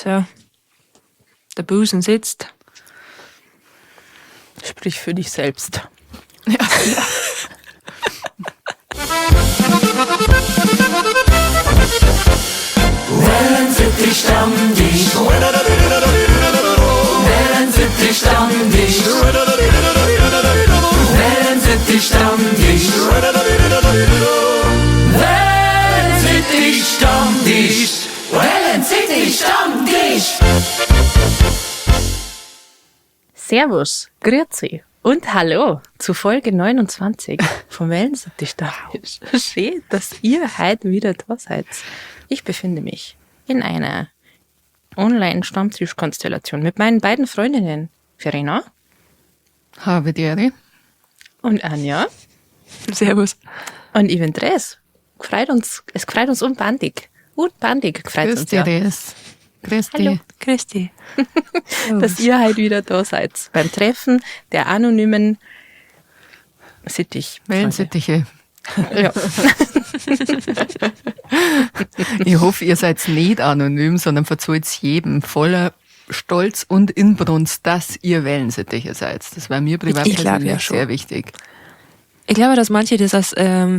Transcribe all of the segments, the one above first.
So. Der Busen sitzt. Sprich für dich selbst. Ja. Wellensittich-Stammtisch. Wellensittich-Stammtisch. Wellensittich-Stammtisch. Wellensittich-Stammtisch. Wellensittich-Stammtisch. Servus, Grüezi und Hallo zu Folge 29 vom Wellensittich Stammtisch. Schön, dass ihr heute wieder da seid. Ich befinde mich in einer Online-Stammtischkonstellation mit meinen beiden Freundinnen Verena Habe die Ehre. und Anja. Servus. Und ich bin Dres. Freut uns, es freut uns unbandig. Unbandig freut Grüß uns dich, ja, Res. Grüß Hallo. dich. Grüß dich. dass ihr heute wieder da seid beim Treffen der anonymen Sittich. Wellensittiche. Ja. Ich hoffe, ihr seid nicht anonym, sondern verzollt jedem voller Stolz und Inbrunst, dass ihr Wellensittiche seid. Das war mir privat Ich glaub ja persönlich schon. sehr wichtig. Ich glaube, dass manche das als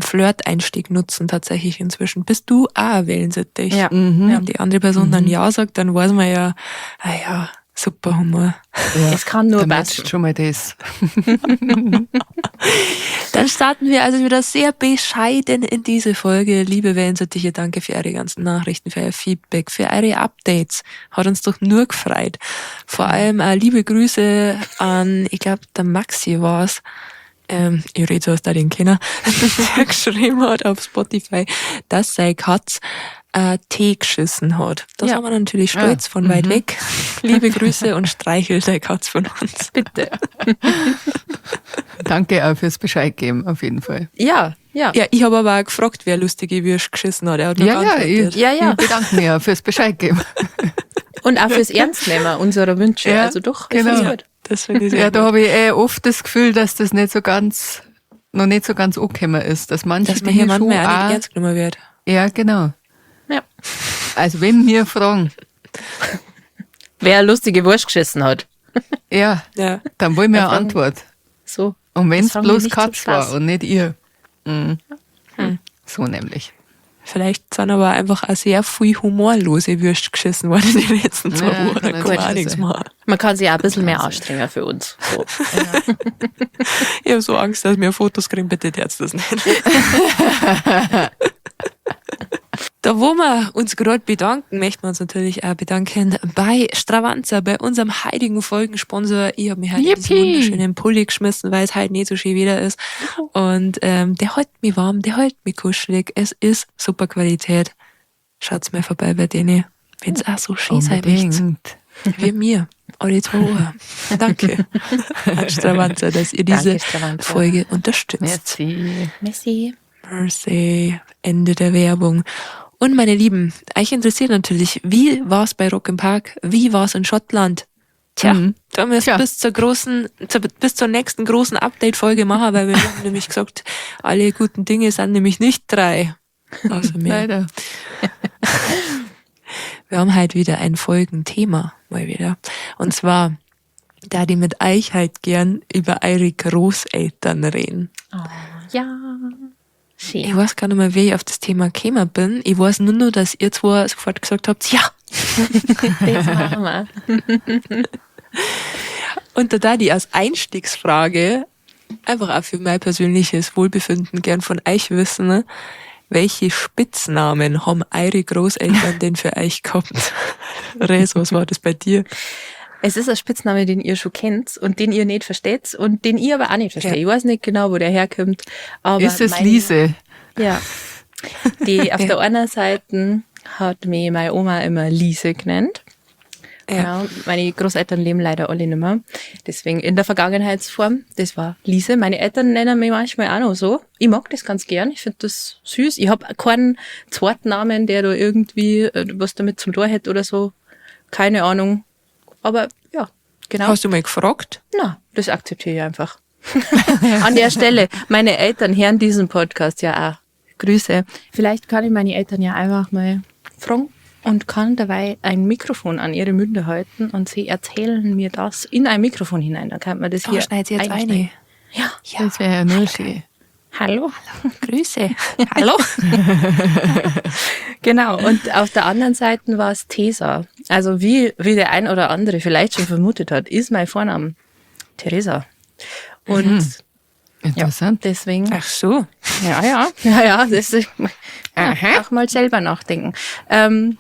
Flirt-Einstieg nutzen tatsächlich inzwischen. Bist du auch ein Wellensittich? Ja. Wenn die andere Person dann Ja sagt, dann weiß man ja, ah ja, super Humor. Ja. Es kann nur Da passen. matcht schon mal das. Dann starten wir also wieder sehr bescheiden in diese Folge. Liebe Wellensittiche, danke für eure ganzen Nachrichten, für euer Feedback, für eure Updates. Hat uns doch nur gefreut. Vor allem auch liebe Grüße an, ich glaube, der Maxi war's. Ich rede so aus der den Kenner, der geschrieben hat auf Spotify, dass sei Katz Tee geschissen hat. Das Ja. haben wir natürlich stolz von weit weg. Liebe Grüße und streichel deine Katz von uns. Bitte. Danke auch fürs Bescheid geben, auf jeden Fall. Ja, ja. Ja, ich habe aber auch gefragt, wer lustige Würst geschissen hat. Er hat nur Ja, ja, geantwortet. ich, Ja, ja. ich bedanke mich auch fürs Bescheid geben. Und auch fürs Ernstnehmen unserer Wünsche. Ja, also doch, ich genau. find's gut. Das finde ich sehr Ja, da gut. habe ich eh oft das Gefühl, dass das nicht so ganz, noch nicht so ganz angekommen ist, dass manche Dass man hier Dinge schon manchmal auch nicht auch, ernst genommen wird. ja, genau. Ja. Also wenn wir fragen, Wer lustige Wurst geschissen hat. ja, Ja. dann wollen wir Ja, eine fragen- Antwort. So. Und wenn Das es fragen wir bloß nicht zum Katz war Spaß. und nicht ihr. Mhm. So nämlich. Vielleicht sind aber einfach auch sehr viel humorlose Würst geschissen worden in den letzten 2 Ja, Wochen. Da kann kann man auch natürlich nichts sein. machen. Man kann sich auch ein bisschen mehr anstrengen für uns. So. Ich habe so Angst, dass wir Fotos kriegen. Bitte tut's das nicht. Da, wo wir uns gerade bedanken, möchten wir uns natürlich auch bedanken bei Stravanza, bei unserem heiligen Folgensponsor. Ich habe mich heute in diesen Yippie. wunderschönen Pulli geschmissen, weil es halt nicht so schön wieder ist. Und der hält mich warm, der hält mich kuschelig. Es ist super Qualität. Schaut's mal vorbei bei denen, wenn's auch so schön sein möchte. Unbedingt. Wie mir. Alle 2 Wochen. Danke an Stravanza, dass ihr diese Danke, Stravanza. Folge unterstützt. Merci. Messi. Mercy. Ende der Werbung. Und meine Lieben, euch interessiert natürlich, wie war's bei Rock im Park? Wie war's in Schottland? Tja, da müssen wir Tja. bis zur nächsten großen Update-Folge machen, weil wir haben nämlich gesagt, alle guten Dinge sind nämlich nicht 3. Außer mir. Leider. Wir haben halt wieder ein Folgenthema, mal wieder. Und zwar, da die mit euch halt gern über eure Großeltern reden. Oh, ja. Schön. Ich weiß gar nicht mehr, wie ich auf das Thema gekommen bin. Ich weiß nur noch, dass ihr zwei sofort gesagt habt, ja. Das machen wir. Und da die als Einstiegsfrage einfach auch für mein persönliches Wohlbefinden gern von euch wissen, ne? Welche Spitznamen haben eure Großeltern denn für euch gehabt? Res, was war das bei dir? Es ist ein Spitzname, den ihr schon kennt und den ihr nicht versteht und den ihr aber auch nicht versteht. Ja. Ich weiß nicht genau, wo der herkommt. Aber Ist es Liese? Ja. Die auf der einen Seite hat mich meine Oma immer Liese genannt. Ja. Genau. Meine Großeltern leben leider alle nicht mehr. Deswegen in der Vergangenheitsform, das war Liese. Meine Eltern nennen mich manchmal auch noch so. Ich mag das ganz gern. Ich find das süß. Ich hab keinen zweiten Namen, der da irgendwie was damit zum Tor hätte oder so. Keine Ahnung. Aber ja, genau. Hast du mal gefragt? Na, das akzeptiere ich einfach. An der Stelle, meine Eltern hören diesen Podcast ja auch. Grüße. Vielleicht kann ich meine Eltern ja einfach mal fragen, Und kann dabei ein Mikrofon an ihre Münder halten und sie erzählen mir das in ein Mikrofon hinein. Dann kann man das Oh, hier schneid sie jetzt einschneiden. eine. Ja. Ja, Das wäre ja nur schön. Hallo. Grüße. Hallo. Genau. Und auf der anderen Seite war es Tesa. Also wie der ein oder andere vielleicht schon vermutet hat, ist mein Vorname Theresa. Und Interessant. deswegen. Ach so. Ja, das ist, ja, auch mal selber nachdenken. Und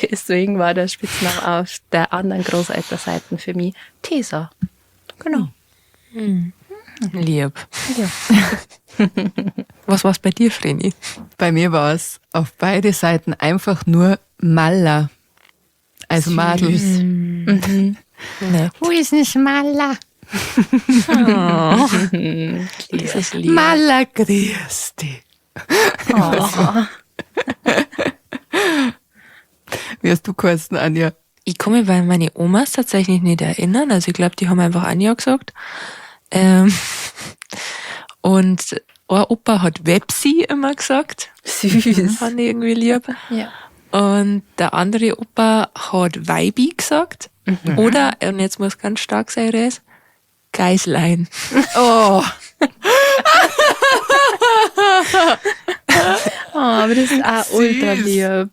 deswegen war der Spitzname auf der anderen Großelternseite für mich Tesa. Genau. Lieb. Ja. Was war's bei dir, Vreni? Bei mir war es auf beide Seiten einfach nur Malla. Also Madel. Ne. Wo ist denn Malla? Das ist lieb. Malla, grüß dich. Oh. Wie hast du geheißen, Anja? Ich kann mich bei meine Omas tatsächlich nicht erinnern. Also ich glaube, die haben einfach Anja gesagt. Und ein Opa hat Websi immer gesagt. Süß. Fand ich irgendwie lieb. Ja. Und der andere Opa hat Weibi gesagt. Oder, und jetzt muss ganz stark sein, Res, Geislein. Oh, Oh, aber das ist auch ultra Süß. lieb.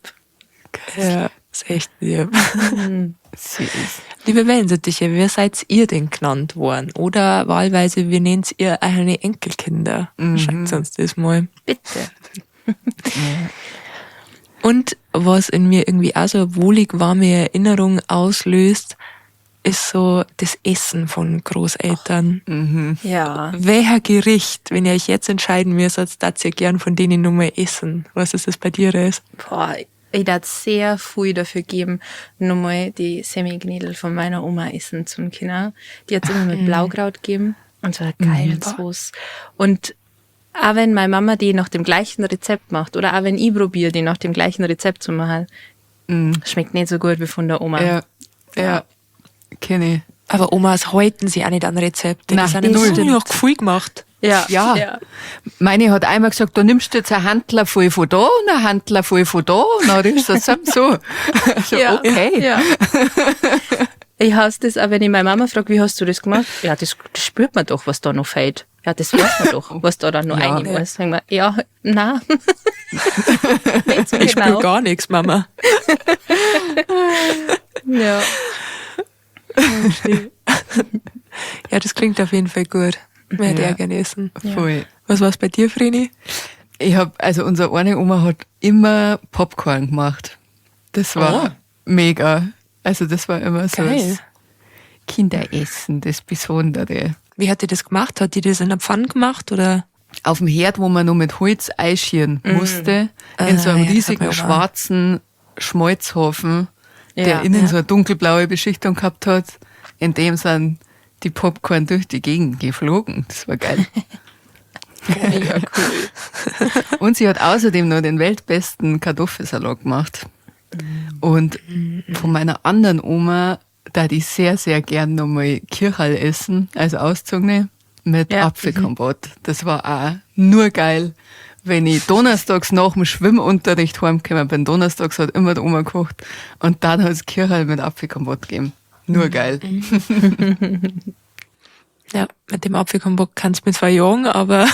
Ja, ist echt lieb. süß. Liebe Wellensittiche, wie seid ihr denn genannt worden? Oder wahlweise, wie nennt ihr eure Enkelkinder? Schreibt uns das mal. Bitte. Und was in mir irgendwie auch so eine wohlig warme Erinnerung auslöst, ist so das Essen von Großeltern. Ja. Welcher Gericht, wenn ihr euch jetzt entscheiden müsst, dat ihr gern von denen nur mal essen? Was ist das bei dir, Res? Boah, ich darf sehr viel dafür geben, nochmal die Semiknädel von meiner Oma essen zum Kinder. Die hat's immer mit Blaukraut gegeben und so eine geile Sauce. Und auch wenn meine Mama die nach dem gleichen Rezept macht oder auch wenn ich probiere, die nach dem gleichen Rezept zu machen, schmeckt nicht so gut wie von der Oma. Ja, ja, kenne ich. Aber Omas halten sich auch nicht an Rezepte. Nein, die sind null. immer nur noch Gefühl gemacht. Ja. Ja. Meine hat einmal gesagt, da nimmst du jetzt ein Handler voll von da und ein Handler voll von da und dann rührst du das zusammen so. So, Ja. okay. Ja. Ich hasse das auch, wenn ich meine Mama frage, wie hast du das gemacht? Ja, das spürt man doch, was da noch fehlt. Ja, das weiß man doch, was da dann noch Ja. rein muss. Sag ich mir, ja, nein. Nicht so Ich spüre genau. gar nichts, Mama. Ja. Ja, das klingt auf jeden Fall gut. Mehr Ja. ja. gerne essen. Voll. Was war's bei dir, Vreni? Ich hab, also unsere eine Oma hat immer Popcorn gemacht. Das war mega. Also das war immer so Geil. das Kinderessen, das Besondere. Wie hat die das gemacht? Hat die das in der Pfanne gemacht oder? Auf dem Herd, wo man nur mit Holz einschirren musste, in so Ah, einem ja, das hat riesigen meine Oma. schwarzen Schmalzhaufen, der Ja. innen Ja. so eine dunkelblaue Beschichtung gehabt hat, in dem sind die Popcorn durch die Gegend geflogen. Das war geil. Ja, cool. Und sie hat außerdem noch den weltbesten Kartoffelsalat gemacht. Und von meiner anderen Oma, da die sehr, sehr gern nochmal Kirchhall essen, also auszogene, mit Ja. Apfelkompott. Das war auch nur geil. Wenn ich donnerstags nach dem Schwimmunterricht heimgekommen bin, donnerstags hat immer die Oma gekocht und dann hat es Kirchhall mit Apfelkompott gegeben. Nur geil. Ja, mit dem Apfelkompott kannst du mich zwar jagen, aber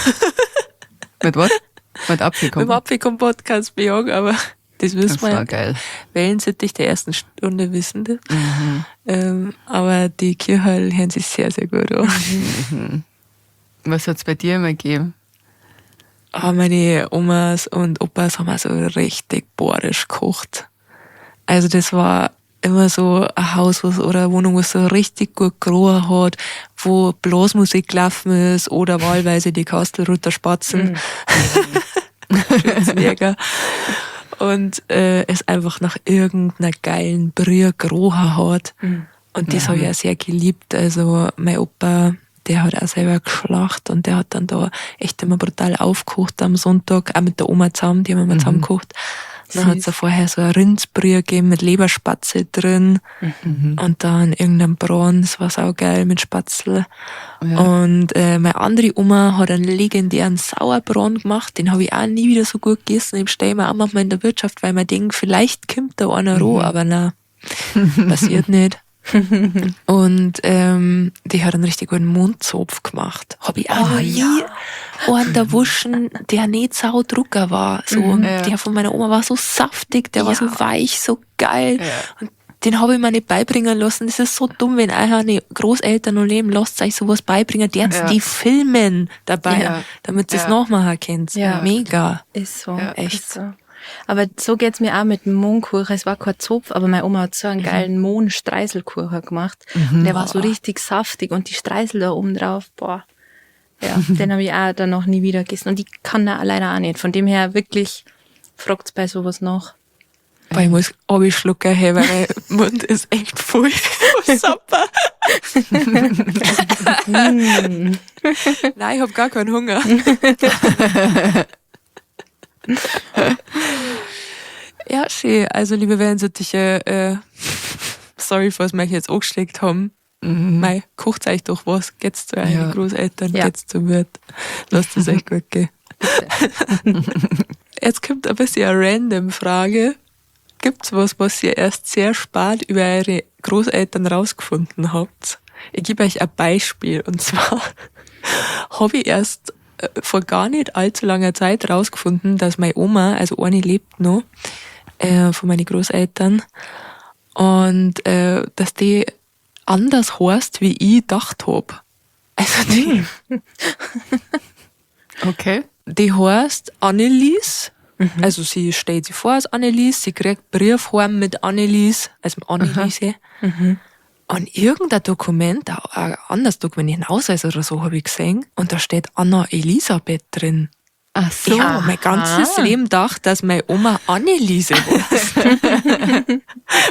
Mit was? Mit mit dem Apfelkompott. Apfelkompott kannst du mich jagen, aber das wissen Das wir war ja. geil. Wellensittich der ersten Stunde wissen das. Aber die Kirchhall hören sich sehr, sehr gut an. Was hat's bei dir immer gegeben? Ah, meine Omas und Opas haben auch so richtig bohrisch gekocht. Also das war immer so ein Haus was, oder eine Wohnung, was so richtig gut gerochen hat, wo Blasmusik gelaufen ist oder wahlweise die Kastelruther Spatzen. Schützenjäger. Und es einfach nach irgendeiner geilen Brühe gerochen hat. Und das habe ich auch sehr geliebt. Also mein Opa, der hat auch selber geschlacht und der hat dann da echt immer brutal aufgekocht am Sonntag, auch mit der Oma zusammen, die haben immer zusammen gekocht. Dann hat's da vorher so ein Rindsbrühe gegeben mit Leberspatze drin und dann irgendein Braten, das war saugeil mit Spatzel. Ja. Und meine andere Oma hat einen legendären Sauerbraten gemacht, den habe ich auch nie wieder so gut gegessen. Den bestelle ich mir auch manchmal in der Wirtschaft, weil man denkt, vielleicht kommt da einer roh, aber na, passiert nicht. Und die hat einen richtig guten Mondzopf gemacht. Hab ich auch noch nie einen erwuschen, der nicht saudrucker war. So, Ja. Der von meiner Oma war so saftig, der war so weich, so geil. Ja. Und den habe ich mir nicht beibringen lassen. Das ist so dumm, wenn eure Großeltern noch leben, lasst euch sowas beibringen. Der Ja. die filmen dabei, Ja. damit ihr es Ja. nachmachen könnt. Ja. Mega. Ist so. Ja. Echt. Ist so. Aber so geht's mir auch mit dem Mohnkuchen. Es war kein Zopf, aber meine Oma hat so einen geilen Mohnstreiselkuchen gemacht. Und der war so richtig saftig und die Streisel da oben drauf, boah. Ja, den habe ich auch dann noch nie wieder gegessen. Und die kann da leider auch nicht. Von dem her wirklich fragt's bei sowas nach. Weil ich muss abschlucken, hey, weil mein Mund ist echt voll von Sapper. Nein, ich hab gar keinen Hunger. Ja, schön. Also, liebe Wellensittiche, sorry, falls wir euch jetzt angeschlägt haben. Mei, kocht euch doch was. Geht's zu euren Ja. Großeltern, Ja. geht's zum Wirt. Lasst es euch gut gehen. Jetzt kommt ein bisschen eine random Frage. Gibt's was, was ihr erst sehr spät über eure Großeltern rausgefunden habt? Ich gebe euch ein Beispiel. Und zwar habe ich erst vor gar nicht allzu langer Zeit rausgefunden, dass meine Oma, also eine lebt noch, von meinen Großeltern, und dass die anders heißt, wie ich gedacht hab. Also die, Okay. die heißt Annelies. Also sie stellt sich vor als Annelies, sie kriegt Brief heim mit Annelies, also Anneliese. Und irgendein Dokument, ein anderes Dokument, ein Ausweis oder so, habe ich gesehen. Und da steht Anna Elisabeth drin. Ach so. Ich habe mein ganzes Leben gedacht, dass meine Oma Anneliese war.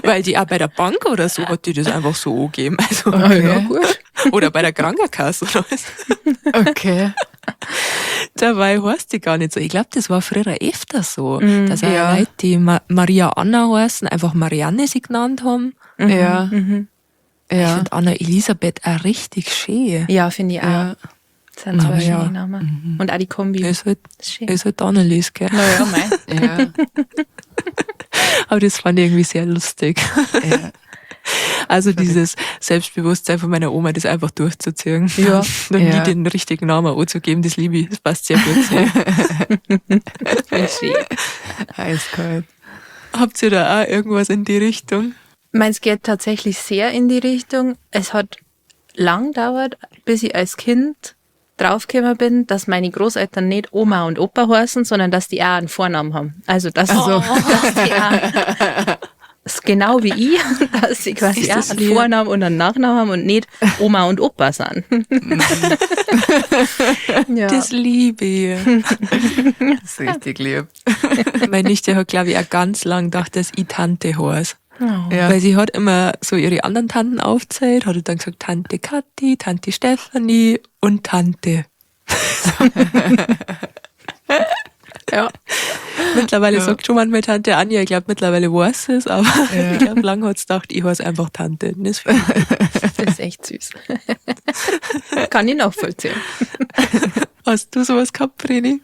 Weil die auch bei der Bank oder so hat die das einfach so angegeben. Also, Okay. Ja, gut. Oder bei der Krankenkasse oder was. Okay. Dabei heißt die gar nicht so. Ich glaube, das war früher öfter so, dass auch Ja. Leute, die Maria Anna heißen, einfach Marianne sie genannt haben. Ja. Ich Ja. finde Anna Elisabeth auch richtig schön. Ja, finde ich auch. Ja. Das sind zwei Aber schöne ja. Namen. Und auch die Kombi. Ist halt, Ist schön. ist halt Annelies, gell? Naja, mei. Ja. Aber das fand ich irgendwie sehr lustig. Ja. Also dieses Selbstbewusstsein von meiner Oma, das einfach durchzuziehen. Ja. Und nie Ja. den richtigen Namen anzugeben, das liebe ich. Das passt sehr gut zu ihr. Finde ich schön. Eiskalt. Habt ihr da auch irgendwas in die Richtung? Meins geht tatsächlich sehr in die Richtung. Es hat lang gedauert, bis ich als Kind draufgekommen bin, dass meine Großeltern nicht Oma und Opa heißen, sondern dass die auch einen Vornamen haben. Also, dass, dass die auch, ist genau wie ich, dass sie quasi Ist auch das einen lieb. Vornamen und einen Nachnamen haben und nicht Oma und Opa sind. Ja. Das liebe ich. Das ist richtig lieb. Meine Nichte hat, glaube ich, auch ganz lang gedacht, dass ich Tante heiße. Ja. Weil sie hat immer so ihre anderen Tanten aufgezählt, hat dann gesagt, Tante Kathi, Tante Stefanie und Tante. Ja. Mittlerweile Ja. sagt schon manchmal Tante Anja, ich glaube mittlerweile weiß sie es, aber Ja. ich glaube lange hat sie gedacht, ich heiße einfach Tante. Das Das ist echt süß. Kann ich nachvollziehen. Hast du sowas gehabt, Vreni?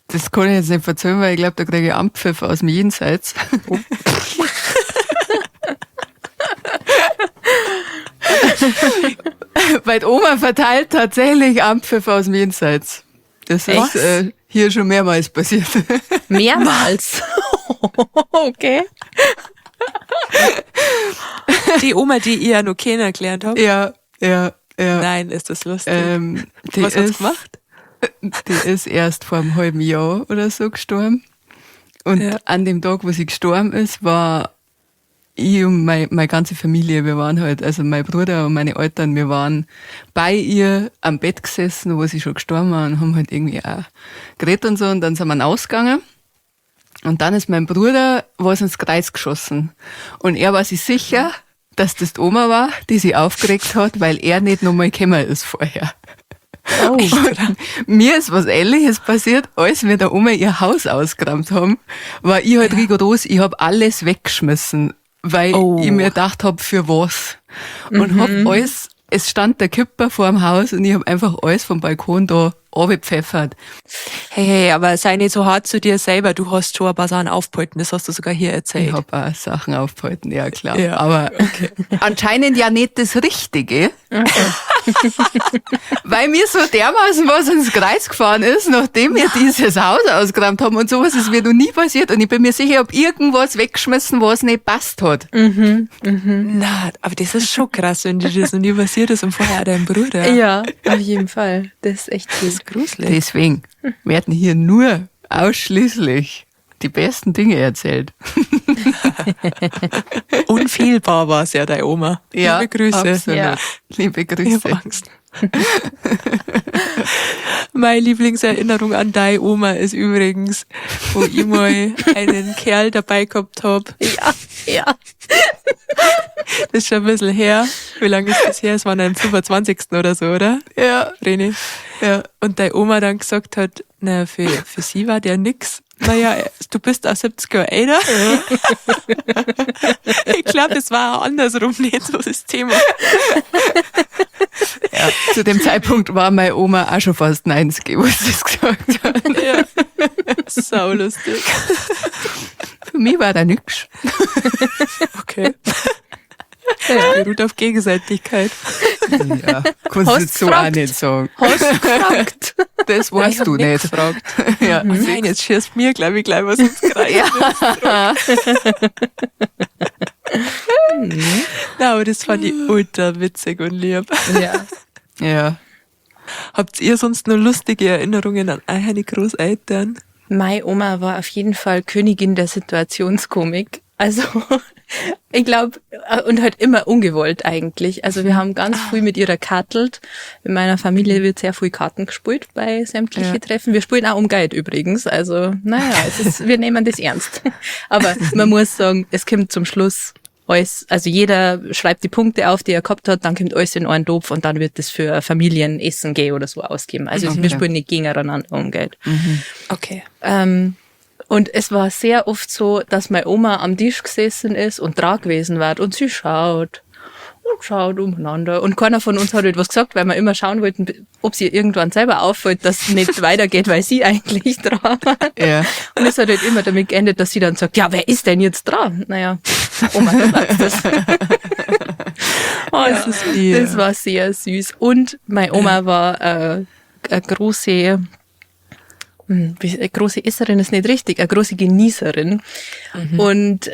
Das kann ich jetzt nicht erzählen, weil ich glaube, da kriege ich Anpfiff aus dem Jenseits. Weil die Oma verteilt tatsächlich Anpfiff aus dem Jenseits. Das Echt? ist hier schon mehrmals passiert. Mehrmals. Okay. Die Oma, die ich ja noch kennengelernt habe. Ja, ja, ja. Nein, ist das lustig. Die Was hat's ist, gemacht? Die ist erst vor einem halben Jahr oder so gestorben. Und Ja. an dem Tag, wo sie gestorben ist, war ich und meine ganze Familie, wir waren halt, also mein Bruder und meine Eltern, wir waren bei ihr am Bett gesessen, wo sie schon gestorben war und haben halt irgendwie auch geredet und so und dann sind wir ausgegangen. Und dann ist mein Bruder was ins Kreuz geschossen. Und er war sich sicher, dass das die Oma war, die sie aufgeregt hat, weil er nicht nochmal gekommen ist vorher. Oh. Und mir ist was Ähnliches passiert, als wir der Oma ihr Haus ausgeräumt haben, war ich halt rigoros, ich hab alles weggeschmissen, weil ich mir gedacht hab, für was? Und hab alles, es stand der Kipper vor dem Haus und ich hab einfach alles vom Balkon da runtergepfeffert. Hey, hey, aber sei nicht so hart zu dir selber. Du hast schon ein paar Sachen aufgehalten. Das hast du sogar hier erzählt. Ich hab auch Sachen aufgehalten, ja klar. Ja, Aber anscheinend ja nicht das Richtige. Weil mir so dermaßen was ins Kreis gefahren ist, nachdem wir dieses Haus ausgeräumt haben und sowas ist mir noch nie passiert. Und ich bin mir sicher, ich hab irgendwas weggeschmissen, was nicht passt hat. Na, aber das ist schon krass, wenn dir das noch nie passiert ist und vorher auch dein Bruder. Ja, auf jeden Fall. Das ist echt Das ist gruselig. Deswegen werden hier nur ausschließlich die besten Dinge erzählt. Unfehlbar war es ja, deine Oma. Liebe Grüße. Absolut. Ja. Liebe Ich Grüße. hab Angst. Meine Lieblingserinnerung an deine Oma ist übrigens, wo ich mal einen Kerl dabei gehabt hab. Ja, ja. Das ist schon ein bisschen her. Wie lange ist das her? Es war am 25. oder so, oder? Ja, René. ja. Und deine Oma dann gesagt hat, na, für sie war der nix. Naja, du bist auch 70 Jahre älter. Ich glaube, es war auch andersrum nicht so das Thema. Ja, zu dem Zeitpunkt war meine Oma auch schon fast 90, wo sie das gesagt hat. Ja. Saulustig. Für mich war da nix. Okay. Beruht auf Gegenseitigkeit. Ja, kannst du Hast jetzt so auch gefragt. nicht sagen. Hast gefragt. Das weißt du nicht. Gefragt. Ja. Oh nein, jetzt schießt mir, glaube ich, gleich was ins Kreis. Ja. Na, aber das fand ich ultra witzig und lieb. Ja. Ja. Habt ihr sonst noch lustige Erinnerungen an eure Großeltern? Meine Oma war auf jeden Fall Königin der Situationskomik. Also, ich glaube, und halt immer ungewollt eigentlich. Also wir haben ganz früh mit ihrer kartelt. In meiner Familie wird sehr früh Karten gespielt bei sämtlichen Ja. Treffen. Wir spielen auch um Geld übrigens. Also, naja, es ist, wir nehmen das ernst. Aber man muss sagen, es kommt zum Schluss alles, also jeder schreibt die Punkte auf, die er gehabt hat, dann kommt alles in einen Topf und dann wird das für Familienessen gehen oder so ausgeben. Also wir Okay. spielen nicht gegeneinander um Geld. Okay. Und es war sehr oft so, dass meine Oma am Tisch gesessen ist und dran gewesen war und sie schaut und schaut umeinander. Und keiner von uns hat halt was gesagt, weil wir immer schauen wollten, ob sie irgendwann selber auffällt, dass es nicht weitergeht, weil sie eigentlich dran war. Ja. Und es hat halt immer damit geendet, dass sie dann sagt, ja, wer ist denn jetzt dran? Naja, Oma, du weißt das. Oh, es ist lieb. Das war sehr süß. Und meine Oma war eine große, eine große Esserin ist nicht richtig, eine große Genießerin. Und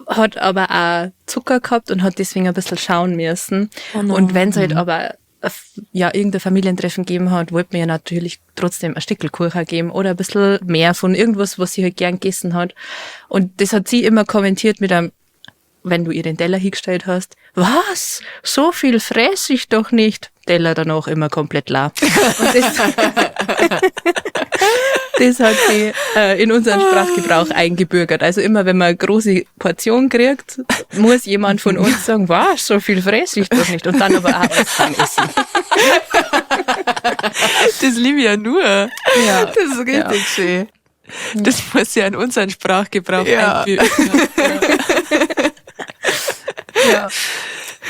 hat aber auch Zucker gehabt und hat deswegen ein bisschen schauen müssen. Oh no. Und wenn es halt aber ja, irgendein Familientreffen gegeben hat, wollte man ja natürlich trotzdem ein Stückel Kuchen geben oder ein bisschen mehr von irgendwas, was sie halt gern gegessen hat. Und das hat sie immer kommentiert mit einem, wenn du ihr den Teller hingestellt hast, was? So viel fress ich doch nicht. Teller danach immer komplett leer. Und das, das hat sie in unseren Sprachgebrauch eingebürgert. Also immer, wenn man eine große Portion kriegt, muss jemand von uns sagen, was, so viel fress ich doch nicht. Und dann aber auch alles dann essen. Das liebe ich ja nur. Ja. Das ist richtig schön. Das muss ja in unseren Sprachgebrauch Ja. einführen. Ja.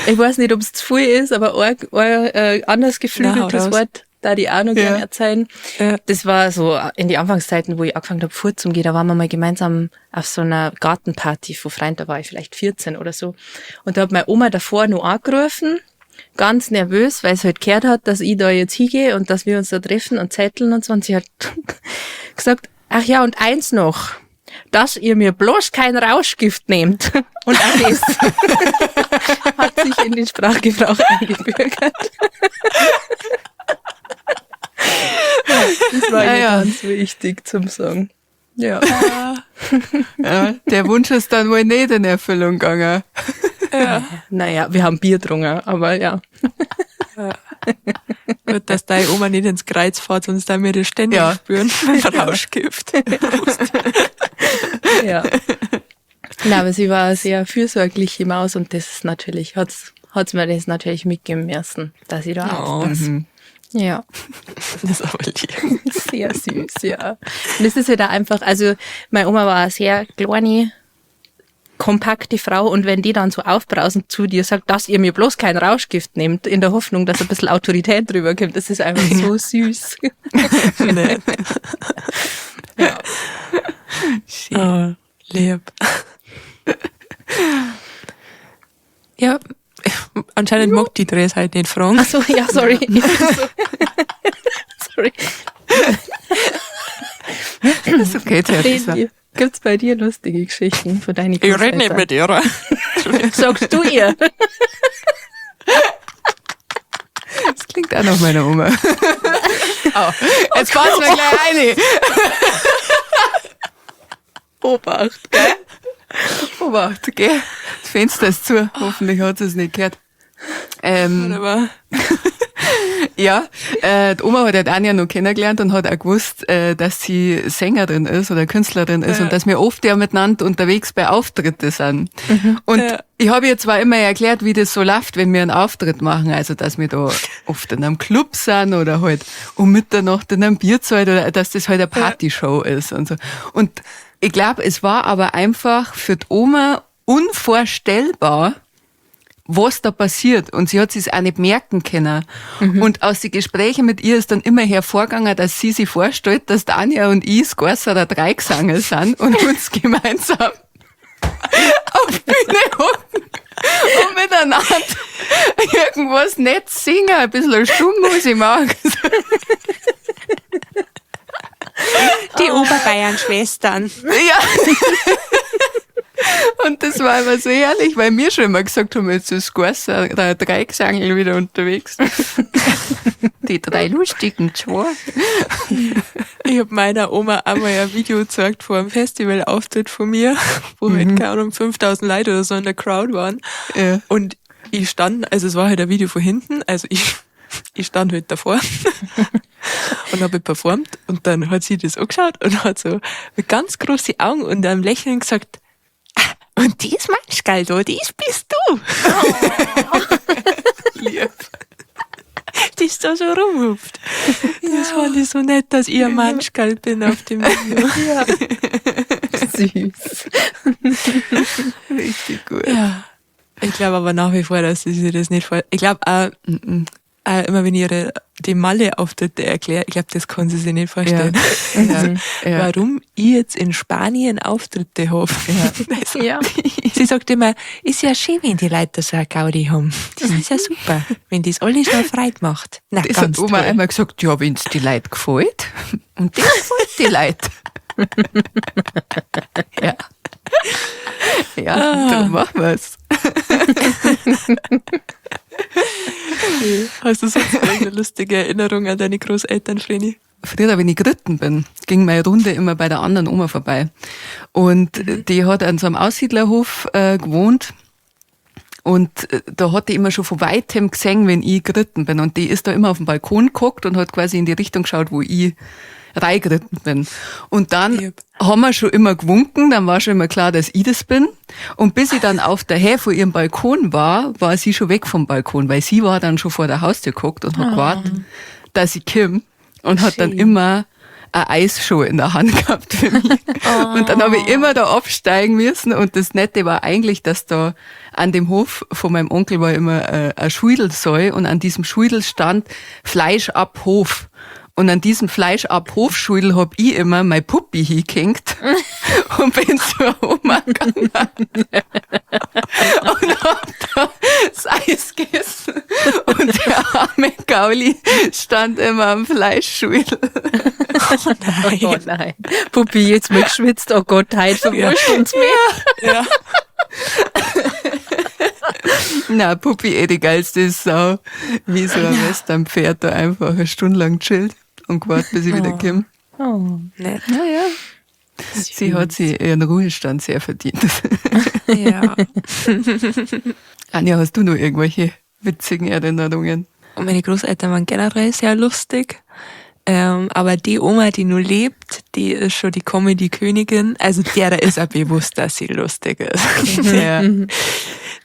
Ich weiß nicht, ob es zu viel ist, aber ein anders geflügeltes Na, hau raus. Wort, da die auch noch Ja. gern erzählen. Ja. Das war so in die Anfangszeiten, wo ich angefangen habe, vorzugehen, da waren wir mal gemeinsam auf so einer Gartenparty von Freunden, da war ich vielleicht 14 oder so. Und da hat meine Oma davor noch angerufen, ganz nervös, weil sie halt gehört hat, dass ich da jetzt hingehe und dass wir uns da treffen und zetteln und so. Und sie hat gesagt, ach ja, und eins noch, dass ihr mir bloß kein Rauschgift nehmt. Und auch das hat sich in den Sprachgebrauch eingebürgert. Das war Ja, mir ja. ganz wichtig zum Sagen. Ja. Ja, der Wunsch ist dann wohl nicht in Erfüllung gegangen. Naja, wir haben Bier getrunken, aber ja. Gut, dass deine Oma nicht ins Kreuz fährt, sonst da wir das ständig Ja. spüren. Mit Rauschgift. Ja. Na, aber sie war eine sehr fürsorgliche Maus und das ist natürlich, hat's mir das natürlich mitgeben müssen, dass ich da Oh. aufpasse. Ja. Das ist aber lieb. Sehr süß, ja. Und es ist halt auch einfach, also meine Oma war eine sehr kleine, kompakte Frau und wenn die dann so aufbrausend zu dir sagt, dass ihr mir bloß kein Rauschgift nehmt, in der Hoffnung, dass ein bisschen Autorität drüber kommt, das ist einfach so süß. Nett. Ja. Schön. Oh, lieb. Ja, anscheinend mag die Therese halt nicht fragen. Ach so, ja, sorry. Sorry. Das ist okay, Theresa. Redi, gibt's bei dir lustige Geschichten von deinen Ich rede nicht mit ihr. Sagst du ihr? Das klingt auch nach meiner Oma. Oh, jetzt fassen wir gleich rein. Obacht, gell? Obacht, gell? Das Fenster ist zu. Hoffentlich hat sie es nicht gehört. Aber Ja, die Oma hat ja Anja noch kennengelernt und hat auch gewusst, dass sie Sängerin ist oder Künstlerin ist Ja. und dass wir oft ja miteinander unterwegs bei Auftritten sind. Und Ja. ich habe ihr zwar immer erklärt, wie das so läuft, wenn wir einen Auftritt machen, also dass wir da oft in einem Club sind oder halt um Mitternacht in einem Bierzelt oder dass das halt eine Partyshow ist und so. Und ich glaube, es war aber einfach für die Oma unvorstellbar, was da passiert. Und sie hat sich's auch nicht merken können. Und aus den Gesprächen mit ihr ist dann immer hervorgegangen, dass sie sich vorstellt, dass Tanja und ich das Gorserer Dreigesangel sind und uns gemeinsam auf die Bühne hocken und miteinander irgendwas nett singen, ein bisschen Stummmusik machen. die Oberbayern-Schwestern. Ja. Und das war immer so herrlich, weil wir schon immer gesagt haben, jetzt ist Gorser, der Dreigesangel wieder unterwegs. Die drei lustigen zwei. Ich hab meiner Oma einmal ein Video gezeigt vor einem Festivalauftritt von mir, wo halt, keine Ahnung, 5000 Leute oder so in der Crowd waren. Ja. Und ich stand, also es war halt ein Video von hinten, also ich stand halt davor und habe performt und dann hat sie das angeschaut und hat so mit ganz großen Augen und einem Lächeln gesagt, "Ah, und das Manschgall da, das bist du." Oh. Lieb. Das da so rumhupft. Das fand ich so nett, dass ich ein Manschgall bin auf dem Video. Ja. Süß. Richtig gut. Ja. Ich glaube aber nach wie vor, dass sie sich das nicht vor. Ich glaube auch, auch immer, wenn ich ihre die Malle-Auftritte erkläre, ich glaube, das kann sie sich nicht vorstellen. Ja. Ja. Warum ich jetzt in Spanien Auftritte habe. Also, Ja. Sie sagt immer, ist ja schön, wenn die Leute so eine Gaudi haben. Das ist ja super, wenn das alle so Freude macht. Na, Das ganz hat Oma toll. einmal gesagt, ja, wenn's die Leute gefällt. Und das gefällt die Leute. Ja. Ja, dann machen wir's. Hast du sonst irgendeine lustige Erinnerung an deine Großeltern, Vreni? Früher, wenn ich geritten bin, ging meine Runde immer bei der anderen Oma vorbei. Und die hat an so einem Aussiedlerhof gewohnt. Und da hat die immer schon von weitem gesehen, wenn ich geritten bin. Und die ist da immer auf den Balkon geguckt und hat quasi in die Richtung geschaut, wo ich reingeritten bin. Und dann Lieb. haben wir schon immer gewunken, dann war schon immer klar, dass ich das bin. Und bis ich dann auf der Höhe vor ihrem Balkon war, war sie schon weg vom Balkon, weil sie war dann schon vor der Haustür geguckt und hat gewartet, dass ich komme und hat dann Schön. immer ein Eisschuh in der Hand gehabt für mich. Und dann habe ich immer da absteigen müssen. Und das Nette war eigentlich, dass da an dem Hof von meinem Onkel war immer ein Schuidelsäu und an diesem Schuidel stand Fleisch ab Hof. Und an diesem Fleisch ab Hofschuidel hab ich immer mein Puppi hingehängt und bin zur Oma gegangen und hab da das Eis gegessen. Und der arme Gauli stand immer am Fleischschuidel. Oh nein. Oh nein. Puppi, jetzt mal geschwitzt. Oh Gott, heute verwurscht uns mehr. Ja. Na, Puppi, eh die geilste Sau. Wie so ein Westernpferd da einfach eine Stunde lang chillt und gewartet, bis ich wieder komme. Oh. Nett. Naja. Sie hat sich ihren Ruhestand sehr verdient. Ja. Anja, hast du noch irgendwelche witzigen Erinnerungen? Und meine Großeltern waren generell sehr lustig. Aber die Oma, die nur lebt, die ist schon die Comedy-Königin. Also der ist auch bewusst, dass sie lustig ist. Ja.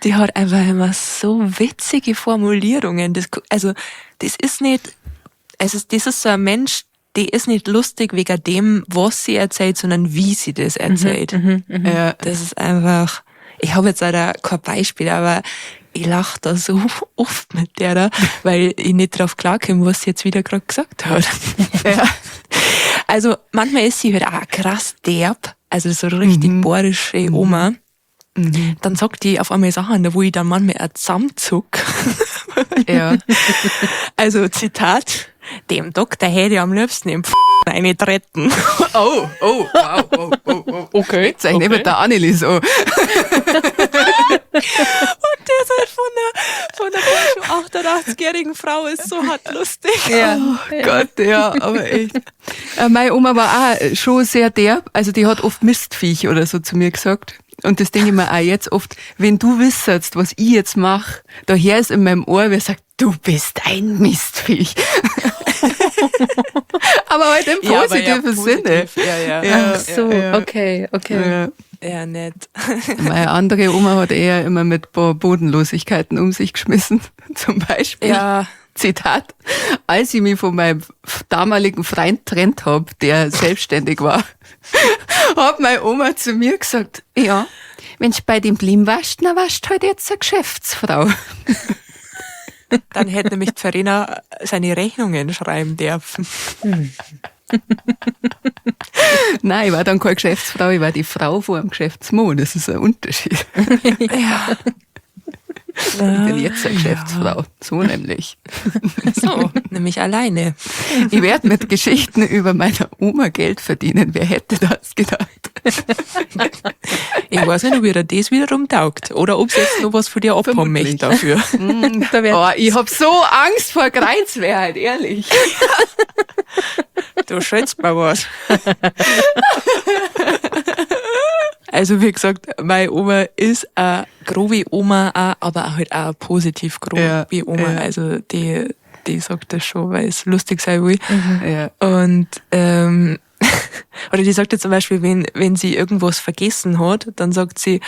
Die hat einfach immer so witzige Formulierungen. Das, also, das ist nicht Also das ist so ein Mensch, die ist nicht lustig wegen dem, was sie erzählt, sondern wie sie das erzählt. Ja. Das ist einfach, ich habe jetzt leider kein Beispiel, aber ich lache da so oft mit der, da, weil ich nicht drauf klarkomme, was sie jetzt wieder gerade gesagt hat. Ja. Also manchmal ist sie halt auch krass derb, also so richtig bohrische Oma. Dann sagt die auf einmal Sachen, da wo ich dann manchmal auch zusammenzuck. Ja. Also Zitat, dem Doktor hätte ich am liebsten im eine treten. Oh, oh, wow, oh, oh, oh. Okay. Jetzt okay. Neben der Annelies an. Und das halt von der schon 88-jährigen Frau ist so hart lustig. Ja. Oh Gott, ja, aber echt. Meine Oma war auch schon sehr derb. Also die hat oft Mistviech oder so zu mir gesagt. Und das denke ich mir auch jetzt oft, wenn du wissest, was ich jetzt mache, daher ist in meinem Ohr, wer sagt, du bist ein Mistviech. Aber halt im Ja, aber ja, positiven Sinne. positiv. Ja, ja. Ja, Ach so, ja. okay, okay. Ja. Ja, nett. Meine andere Oma hat eher immer mit paar Bodenlosigkeiten um sich geschmissen. Zum Beispiel. Ja. Zitat, als ich mich von meinem damaligen Freund trennt hab, der selbstständig war, hat meine Oma zu mir gesagt, ja, wenn du bei dem blieben warst, dann warst du halt jetzt eine Geschäftsfrau. Dann hätte nämlich Verena seine Rechnungen schreiben dürfen. Nein, ich war dann keine Geschäftsfrau, ich war die Frau vor einem Geschäftsmann. Das ist ein Unterschied. Ja. Ich bin jetzt eine Geschäftsfrau. So nämlich. So, nämlich alleine. Ich werde mit Geschichten über meine Oma Geld verdienen. Wer hätte das gedacht? Ich weiß nicht, ob ihr das wiederum taugt oder ob sie jetzt noch was von dir abhaben Vermutlich. möchte dafür. Da wär, Oh, ich hab so Angst vor Grenzwerheit, ehrlich. Du schätzt mal was. Also wie gesagt, meine Oma ist eine grobe Oma, auch, aber auch halt auch eine positiv grobe Ja, Oma. ja. Also die sagt das schon, weil es lustig sein will. Ja. Und oder die sagt ja zum Beispiel, wenn sie irgendwas vergessen hat, dann sagt sie,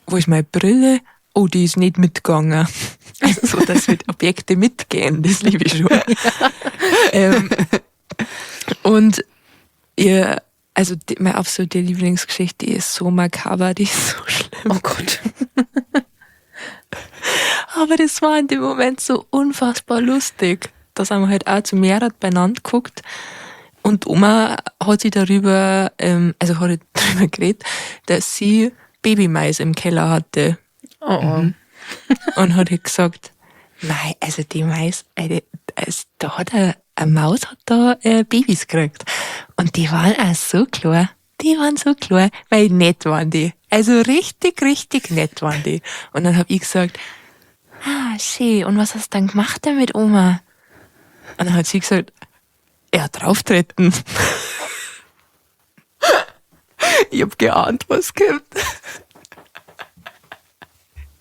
wo ist meine Brille? Oh, die ist nicht mitgegangen. Also so, dass halt Objekte mitgehen, das liebe ich schon. Und ihr, also die, meine absolute Lieblingsgeschichte, die ist so makaber, die ist so schlimm. oh Gott. Aber das war in dem Moment so unfassbar lustig. Da sind wir halt auch zu mehreren beieinander geguckt. Und Oma hat sich darüber, also hat halt darüber geredet, dass sie Babymais im Keller hatte. Oh, oh. Und hat halt gesagt, mei, also die Mais, also da hat eine Maus hat da Babys gekriegt. Und die waren auch so klar. Die waren so klar, weil nett waren die. Also richtig, richtig nett waren die. Und dann hab ich gesagt, ah, schön, und was hast du dann gemacht damit, Oma? Und dann hat sie gesagt, ja, drauftreten. Ich hab geahnt, was kommt.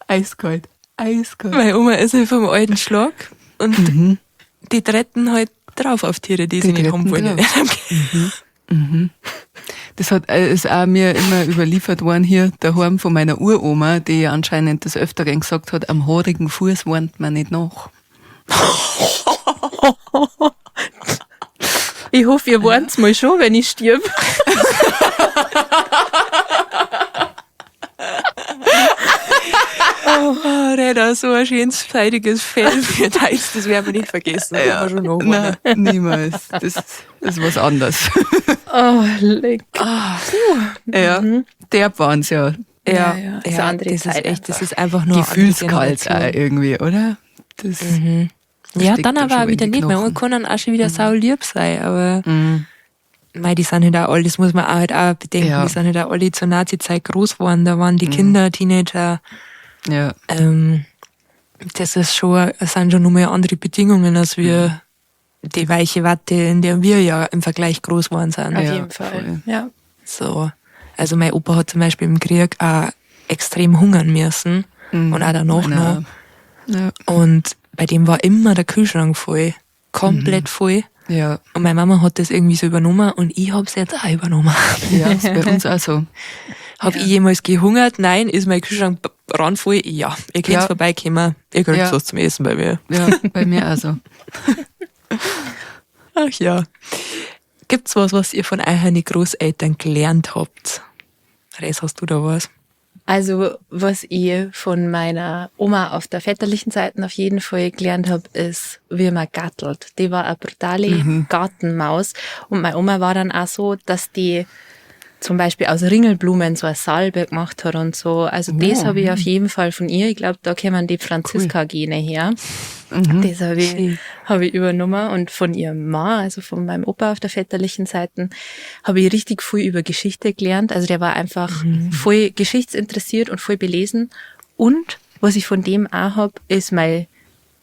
Eiskalt. Eiskalt. Meine Oma ist halt vom alten Schlag und die treten halt drauf auf Tiere, die, sie nicht haben treten wollen. drauf. Das ist auch mir immer überliefert worden hier daheim von meiner Uroma, die anscheinend des Öfteren gesagt hat, am haarigen Fuß warnt man nicht nach. Ich hoffe, ihr warnt's mal schon, wenn ich stirb. Oh, Reda, so ein schönes, seidiges Fell für deins, das werden wir nicht vergessen. Das ja. wir schon noch Nein, niemals. Das ist was anderes. Oh, leck. Ja, derb waren's ja. Ja, Ja, ja. Ist eine andere das ist Zeit echt, das einfach. ist einfach nur eine andere Gefühlskalt auch Generation. irgendwie, oder? Das, Ja, steckt dann da aber schon auch wieder in die nicht. Man Knochen. kann dann auch schon wieder sau lieb sein, aber mei, die sind halt auch alle, das muss man auch halt auch bedenken, Ja. die sind halt auch alle zur Nazi-Zeit groß geworden, da waren die Kinder, Teenager, Ja. das ist schon, es sind schon nochmal andere Bedingungen, als wir die weiche Watte, in der wir ja im Vergleich groß geworden sind. Auf Ja, jeden Fall. voll. Ja. So. Also mein Opa hat zum Beispiel im Krieg auch extrem hungern müssen und auch danach noch. Ja. Und bei dem war immer der Kühlschrank voll. Komplett voll. Ja. Und meine Mama hat das irgendwie so übernommen und ich hab's jetzt auch übernommen. Ja, ist bei uns auch so. Hab ich jemals gehungert? Nein. Ist mein Kühlschrank randvoll? Ja. Ihr könnt Ja. vorbeikommen. Ihr kriegt Ja. was zum Essen bei mir. Ja, bei mir auch so. Ach ja. Gibt's was, was ihr von euren Großeltern gelernt habt? Res, hast du da was? Also, was ich von meiner Oma auf der väterlichen Seite auf jeden Fall gelernt habe, ist, wie man gattelt. Die war eine brutale Gartenmaus. Und meine Oma war dann auch so, dass die zum Beispiel aus Ringelblumen so eine Salbe gemacht hat und so. Also das habe ich auf jeden Fall von ihr. Ich glaube, da kämen die Franziska-Gene her. Das habe ich, hab ich übernommen. Und von ihrem Mann, also von meinem Opa auf der väterlichen Seite, habe ich richtig viel über Geschichte gelernt. Also der war einfach voll geschichtsinteressiert und voll belesen. Und was ich von dem auch hab, ist mein,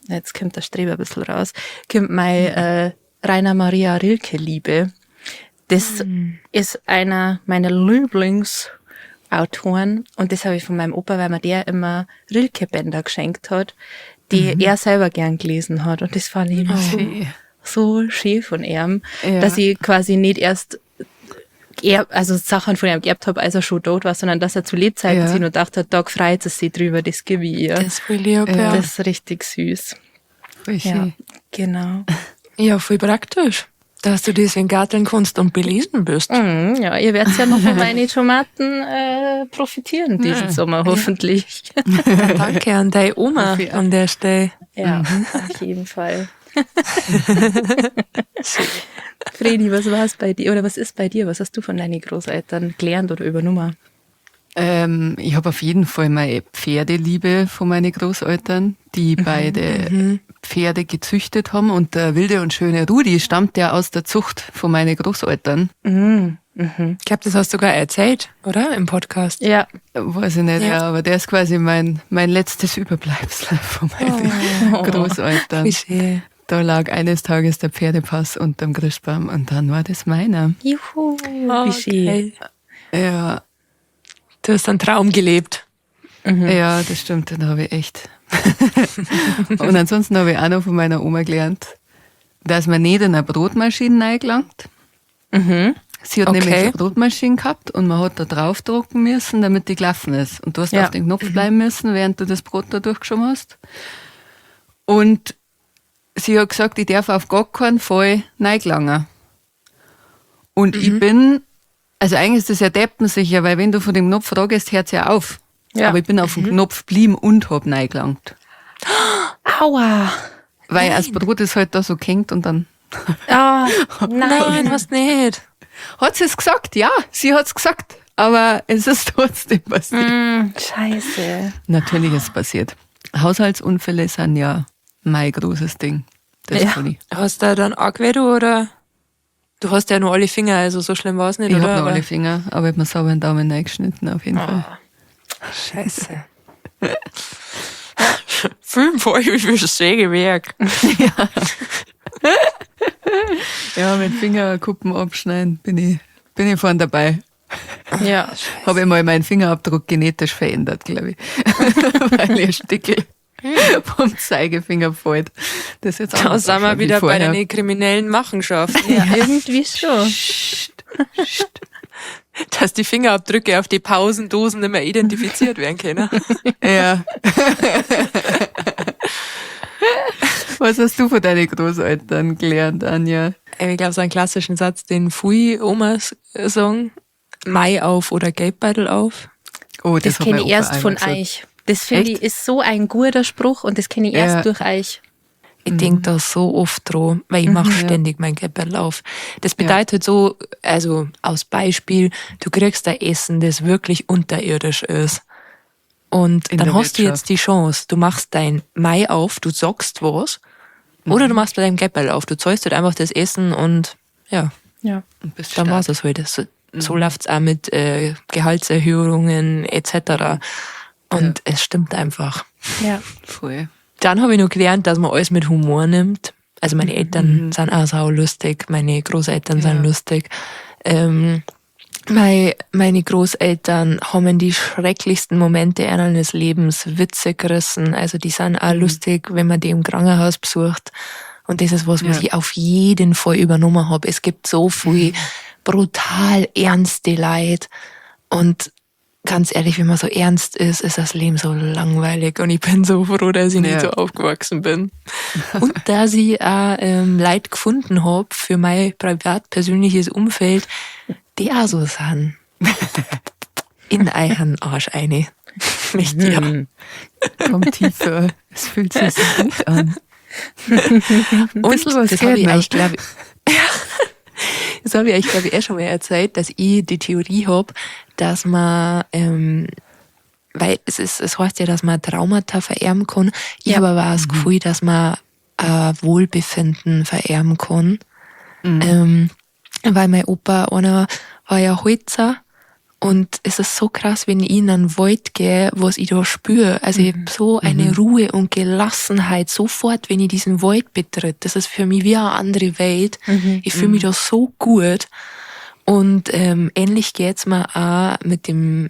jetzt kommt der Streber ein bisschen raus, kommt mein Rainer Maria Rilke-Liebe. Das ist einer meiner Lieblingsautoren und das habe ich von meinem Opa, weil mir der immer Rilke-Bänder geschenkt hat, die er selber gern gelesen hat. Und das fand ich immer so schön von ihm, dass ich quasi nicht erst also Sachen von ihm geerbt habe, als er schon tot war, sondern dass er zu Lebzeiten sich noch gedacht hat, da freut es sich drüber, das gebe ich ihr. Das ist voll lieb, ja. Das ist richtig süß. Voll schön. Ja, genau. Ja, voll praktisch, dass du deswegen garteln kannst und belesen bist. Ja, ihr werdet ja noch von meinen Tomaten profitieren diesen Sommer, hoffentlich. Ja, danke an deine Oma an der Stelle. Ja, auf jeden Fall. Fredi, was war's bei dir oder was ist bei dir? Was hast du von deinen Großeltern gelernt oder übernommen? Ich habe auf jeden Fall meine Pferdeliebe von meinen Großeltern, die beide Pferde gezüchtet haben. Und der wilde und schöne Rudi stammt ja aus der Zucht von meinen Großeltern. Ich glaube, das hast du sogar erzählt, oder? Im Podcast. Ja. Weiß ich nicht, ja, aber der ist quasi mein letztes Überbleibsel von meinen Großeltern. Wie schön. Da lag eines Tages der Pferdepass unterm Christbaum und dann war das meiner. Juhu, wie schön. Ja. Du hast einen Traum gelebt. Ja, das stimmt, den habe ich echt. Und ansonsten habe ich auch noch von meiner Oma gelernt, dass man nicht in eine Brotmaschine reingelangt. Sie hat nämlich eine Brotmaschine gehabt und man hat da draufdrucken müssen, damit die gelaufen ist. Und du hast auf den Knopf bleiben müssen, während du das Brot da durchgeschoben hast. Und sie hat gesagt, ich darf auf gar keinen Fall reingelangen. Und ich bin, also eigentlich ist das ja deppensicher, weil wenn du von dem Knopf fragst, hört's ja auf. Ja. Aber ich bin auf den Knopf geblieben und hab reingelangt. Aua! Weil das Brot ist halt da so gehängt und dann... Ah, nein. Nein, hast nicht. Hat sie es gesagt? Ja, sie hat's gesagt. Aber es ist trotzdem passiert. Scheiße. Natürlich ist es passiert. Haushaltsunfälle sind ja mein großes Ding. Das Ja. kann ich. Hast du dann auch geweh, oder? Du hast ja nur alle Finger, also so schlimm war's nicht, Ich oder? hab noch Aber- alle Finger, aber ich hab mir sauber einen Daumen reingeschnitten, auf jeden Fall. Scheiße. 5 Euro fürs Sägewerk. Ja, mit Fingerkuppen abschneiden bin ich vorn dabei. Ja. Habe ich mal meinen Fingerabdruck genetisch verändert, glaube ich. Weil ihr Stickel vom Zeigefinger fällt. Das ist jetzt Da anders sind wir ausschaut wie wieder bei vorher. den kriminellen Machenschaften. Ja, irgendwie schon. Dass die Fingerabdrücke auf die Pausendosen nicht mehr identifiziert werden können. Ja. Was hast du von deinen Großeltern gelernt, Anja? Ich glaube, so einen klassischen Satz, den viele Omas sagen, Mai auf oder Geldbeutel auf. Oh, Das hat kenne mein ich Opa erst auch von immer gesagt. euch. Das finde Echt? ich ist so ein guter Spruch und das kenne ich erst Ja. durch euch. Ich denk da so oft dran, weil ich mache ständig mein Geldbeutel auf. Das bedeutet so, also aus Beispiel, du kriegst da Essen, das wirklich unterirdisch ist. Und In dann der hast du Wirtschaft. jetzt die Chance, du machst dein Mai auf, du sagst was, oder du machst bei deinem Geldbeutel auf, du zahlst halt einfach das Essen und ja, Ja. Und bist dann stark. war's das halt. So läuft's auch mit Gehaltserhöhungen etc. Und es stimmt einfach. Ja. Voll. Dann habe ich noch gelernt, dass man alles mit Humor nimmt. Also meine Eltern sind auch sau lustig, meine Großeltern sind lustig. Meine Großeltern haben in die schrecklichsten Momente ihres Lebens Witze gerissen. Also die sind auch lustig, wenn man die im Krankenhaus besucht. Und das ist was, was Ja. ich auf jeden Fall übernommen habe. Es gibt so viel brutal ernste Leid. Und ganz ehrlich, wenn man so ernst ist, ist das Leben so langweilig und ich bin so froh, dass ich nicht so aufgewachsen bin. Und dass ich auch Leute gefunden hab für mein privat persönliches Umfeld, die auch so sind. In euren Arsch eine. Nicht ja. Komm tiefer. Es fühlt sich so gut an. Und das habe ich euch, glaube ich, das habe ich euch, glaube ich, eh schon mal erzählt, dass ich die Theorie hab, dass man, weil es heißt ja, dass man Traumata vererben kann. Ich habe aber auch das Gefühl, dass man Wohlbefinden vererben kann. Weil mein Opa, einer war ja Holzer. Und es ist so krass, wenn ich in einen Wald gehe, was ich da spüre. Also ich hab so eine Ruhe und Gelassenheit sofort, wenn ich diesen Wald betritt. Das ist für mich wie eine andere Welt. Ich fühle mich da so gut. Und ähnlich geht's mir auch mit dem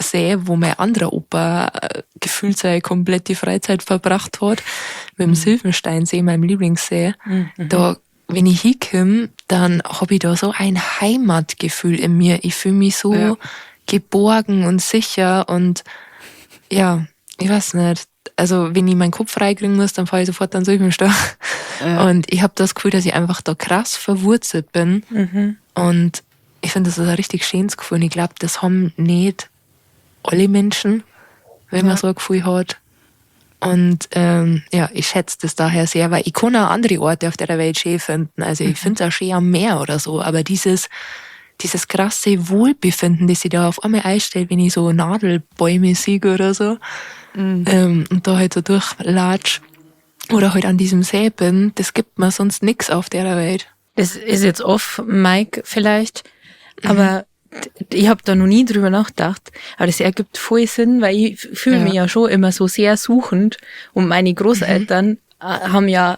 See, wo mein anderer Opa gefühlt seine komplette Freizeit verbracht hat, mit dem Sylvensteinsee, meinem Lieblingssee. Da, wenn ich hinkomme, dann hab ich da so ein Heimatgefühl in mir. Ich fühle mich so geborgen und sicher und ja, ich weiß nicht. Also wenn ich meinen Kopf freikriegen muss, dann fahre ich sofort an Sylvenstein. Ja. Und ich hab das Gefühl, dass ich einfach da krass verwurzelt bin. Und ich finde, das ist ein richtig schönes Gefühl. Und ich glaub, das haben nicht alle Menschen, wenn man so ein Gefühl hat. Und ja, ich schätze das daher sehr, weil ich kann auch andere Orte auf der Welt schön finden. Also ich find's auch schön am Meer oder so, aber dieses krasse Wohlbefinden, das sich da auf einmal einstellt, wenn ich so Nadelbäume sehe oder so, und da halt so durchlatsch oder halt an diesem See bin, das gibt mir sonst nix auf der Welt. Das ist jetzt off Mic vielleicht, aber ich hab da noch nie drüber nachgedacht, aber das ergibt voll Sinn, weil ich fühle mich ja schon immer so sehr suchend und meine Großeltern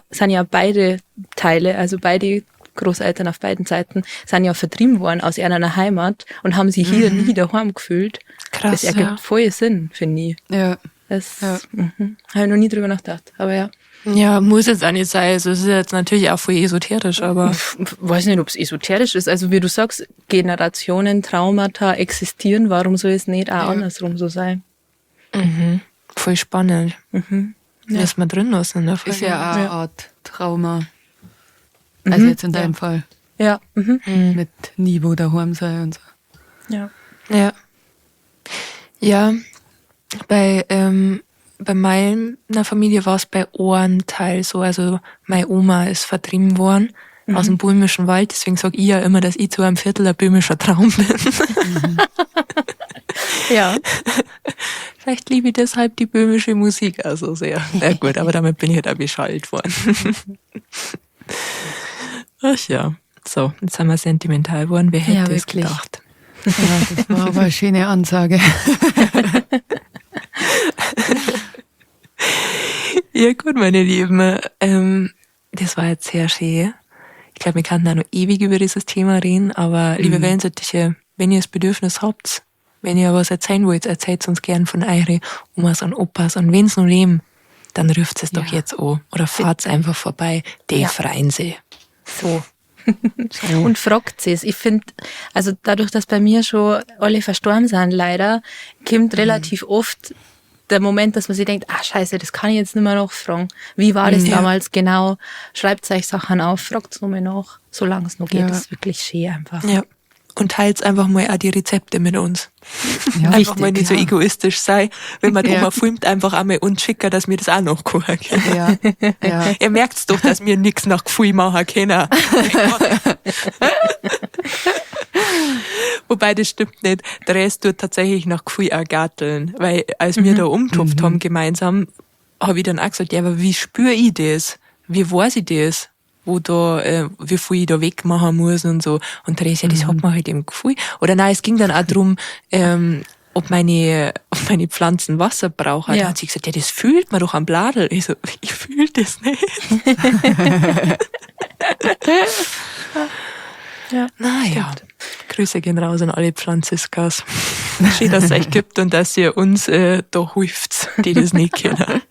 sind ja beide Teile, also beide Großeltern auf beiden Seiten, sind ja vertrieben worden aus einer Heimat und haben sich hier nie daheim gefühlt. Krass, das ergibt voll Sinn, finde ich. Ja. Das habe ich noch nie drüber nachgedacht, aber ja. Ja, muss jetzt auch nicht sein. Also es ist jetzt natürlich auch voll esoterisch, aber... Ich weiß nicht, ob's esoterisch ist. Also wie du sagst, Generationen, Traumata existieren. Warum soll es nicht auch andersrum so sein? Voll spannend. Ja. Ist man drin lassen in der Folge. Ist ja auch eine Art Trauma. Also jetzt in deinem Fall. Ja. Mit nie wo daheim sein und so. Ja. Ja. Ja, bei meiner Familie war es bei Ohrenteil so, also meine Oma ist vertrieben worden aus dem böhmischen Wald, deswegen sag ich ja immer, dass ich zu einem Viertel ein böhmischer Traum bin. Ja. Vielleicht liebe ich deshalb die böhmische Musik auch so sehr. Na gut, aber damit bin ich halt auch beschallt worden. Ach ja, so, jetzt sind wir sentimental geworden, wer hätte es gedacht? Ja, das war aber eine schöne Ansage. Ja gut, meine Lieben, das war jetzt sehr schön. Ich glaube, wir könnten auch noch ewig über dieses Thema reden, aber liebe Wellensittiche, wenn ihr das Bedürfnis habt, wenn ihr was erzählen wollt, erzählt uns gern von eure Omas und Opas und wenn's noch leben, dann ruft es doch jetzt an oder fahrt's einfach vorbei, die freuen sich. So. Und fragt es. Ich finde, also dadurch, dass bei mir schon alle verstorben sind, leider, kommt relativ oft der Moment, dass man sich denkt, ah scheiße, das kann ich jetzt nicht mehr nachfragen. Wie war das damals genau? Schreibt euch Sachen auf, fragt es nochmal nach, solange es noch geht. Das ist wirklich schön einfach. Ja. Und teilt einfach mal auch die Rezepte mit uns. Ja, einfach richtig, mal nicht so egoistisch sein. Wenn man die Oma filmt, einfach einmal uns schicken, dass wir das auch noch kochen können. Ja. Ja. Ihr merkt's doch, dass wir nix nach Gefühl machen können. Wobei, das stimmt nicht. Der Rest tut tatsächlich nach Gefühl auch garteln. Weil als wir da umgetopft haben gemeinsam, hab ich dann auch gesagt, ja, aber wie spür ich das? Wie weiß ich das? Wo da, wie viel ich da wegmachen muss und so. Und Therese, ja, das hat man halt im Gefühl. Oder nein, es ging dann auch drum, ob meine Pflanzen Wasser brauchen. Ja. Da hat sie gesagt, ja, das fühlt man doch am Bladel. Ich so, ich fühl das nicht. Ja, naja. Grüße gehen raus an alle Pflanziskas. Schön, dass es euch gibt und dass ihr uns da hilft, die das nicht kennen.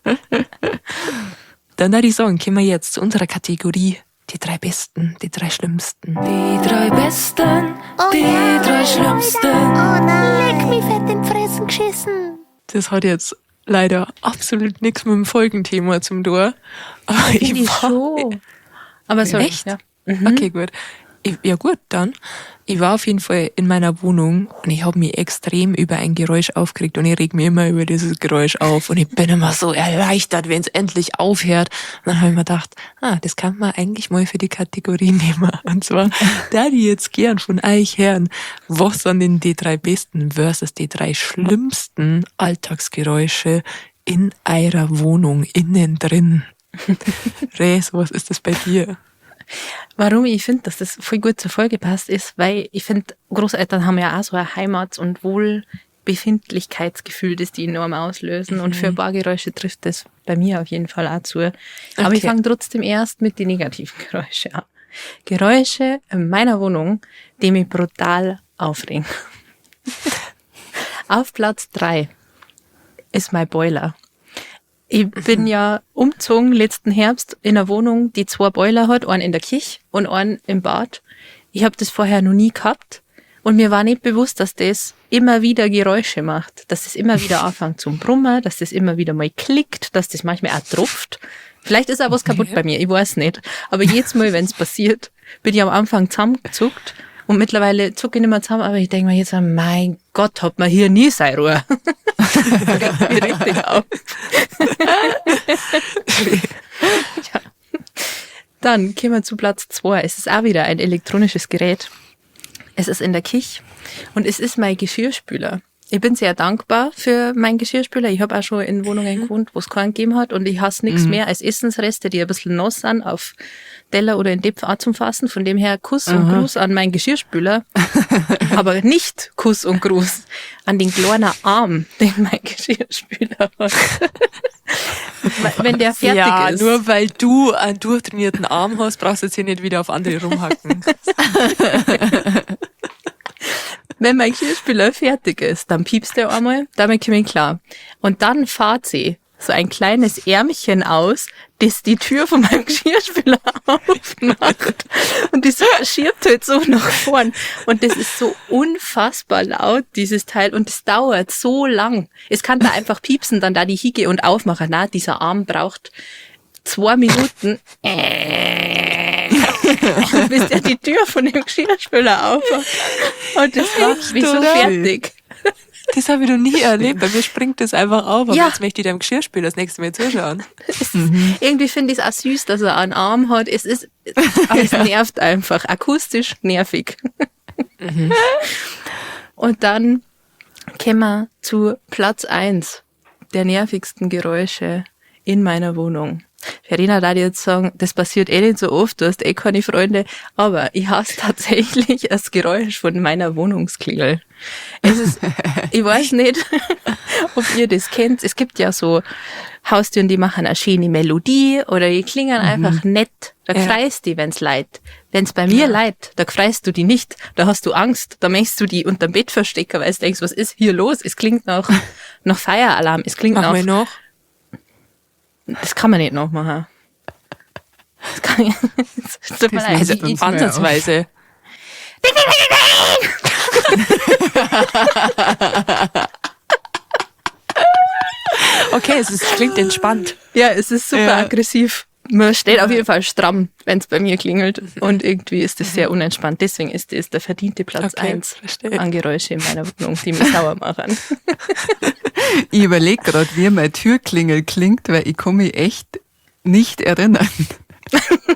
Dann würde ich sagen, kommen wir jetzt zu unserer Kategorie, Die drei besten, die drei schlimmsten. Die drei besten, Oh die ja, drei schlimmsten. Oh nein. Leck mich fett in die Fressen geschissen. Das hat jetzt leider absolut nichts mit dem Folgenthema zum tun. Aber Finde ich war- schon. Aber sorry. Echt? Ja. Okay, gut. Ich, ja gut, dann. Ich war auf jeden Fall in meiner Wohnung und ich habe mich extrem über ein Geräusch aufgeregt und ich reg mich immer über dieses Geräusch auf und ich bin immer so erleichtert, wenn es endlich aufhört. Und dann habe ich mir gedacht, das kann man eigentlich mal für die Kategorie nehmen. Und zwar, da die jetzt gern von euch hören, was sind denn die drei besten versus die drei schlimmsten Alltagsgeräusche in eurer Wohnung, innen drin? Res, was ist das bei dir? Warum ich finde, dass das voll gut zur Folge passt, ist, weil ich finde, Großeltern haben ja auch so ein Heimat- und Wohlbefindlichkeitsgefühl, das die enorm auslösen. Und für ein paar Geräusche trifft das bei mir auf jeden Fall auch zu. Aber ich Okay. fange trotzdem erst mit den negativen Geräuschen an. Geräusche in meiner Wohnung, die mich brutal aufregen. Auf Platz 3 ist mein Boiler. Ich bin ja umgezogen letzten Herbst in eine Wohnung, die 2 Boiler hat, einen in der Küche und einen im Bad. Ich hab das vorher noch nie gehabt und mir war nicht bewusst, dass das immer wieder Geräusche macht, dass das immer wieder anfängt zum Brummen, dass das immer wieder mal klickt, dass das manchmal auch tropft. Vielleicht ist auch was kaputt bei mir, ich weiß nicht. Aber jedes Mal, wenn's passiert, bin ich am Anfang zusammengezuckt und mittlerweile zucke ich nicht mehr zusammen, aber ich denk mir jetzt, mein Gott, hat man hier nie seine Ruhe. Das regt mich richtig auf. Ja. Dann kommen wir zu Platz 2. Es ist auch wieder ein elektronisches Gerät. Es ist in der Küche und es ist mein Geschirrspüler. Ich bin sehr dankbar für meinen Geschirrspüler. Ich habe auch schon in Wohnungen gewohnt, wo es keinen gegeben hat und ich hasse nichts mehr als Essensreste, die ein bisschen nass sind, auf Teller oder in Töpfen anzufassen. Von dem her Kuss und Gruß an meinen Geschirrspüler, aber nicht Kuss und Gruß an den kleinen Arm, den mein Geschirrspüler hat. Wenn der fertig ja, ist. nur weil du einen durchtrainierten Arm hast, brauchst du jetzt hier nicht wieder auf andere rumhacken. Wenn mein Geschirrspüler fertig ist, dann piepst er einmal, damit komme ich klar. Und dann fahrt sie so ein kleines Ärmchen aus, das die Tür von meinem Geschirrspüler aufmacht. Und das schiebt halt so nach vorn. Und das ist so unfassbar laut, dieses Teil. Und das dauert so lang. Es kann da einfach piepsen, dann da die Hicke und aufmachen. Na, dieser Arm braucht 2 Minuten, bis der die Tür von dem Geschirrspüler aufmacht. Und das macht mich so oder? fertig. Das habe ich noch nie erlebt. Bei mir springt das einfach auf. Aber Ja. jetzt möchte ich deinem Geschirrspüler das nächste Mal zuschauen. Es ist, irgendwie finde ich es auch süß, dass er einen Arm hat. Es ist, aber es nervt einfach. Akustisch nervig. Und dann kommen wir zu Platz 1 der nervigsten Geräusche in meiner Wohnung. Verena darf jetzt sagen, das passiert eh nicht so oft, du hast eh keine Freunde, aber ich hasse tatsächlich das Geräusch von meiner Wohnungsklingel. Es ist, ich weiß nicht, ob ihr das kennt. Es gibt ja so Haustüren, die machen eine schöne Melodie oder die klingen einfach nett. Da Ja. freust du dich, wenn's leid. Wenn's bei mir leid, da freust du die nicht. Da hast du Angst. Da möchtest du die unterm Bett verstecken, weil du denkst, was ist hier los? Es klingt nach Feueralarm. Es klingt Mach nach mal noch. Das kann man nicht nachmachen. Das kann ich. Das tut mir Das leid. Also nimmt uns mehr auf. ansatzweise. Okay, es klingt entspannt. Ja, es ist super Ja. aggressiv. Man steht auf jeden Fall stramm, wenn's bei mir klingelt. Und irgendwie ist das sehr unentspannt. Deswegen ist das der verdiente Platz Okay, 1 verstehe. an Geräusche in meiner Wohnung, die mich sauer machen. Ich überleg grad, wie meine Türklingel klingt, weil ich kann mich echt nicht erinnern.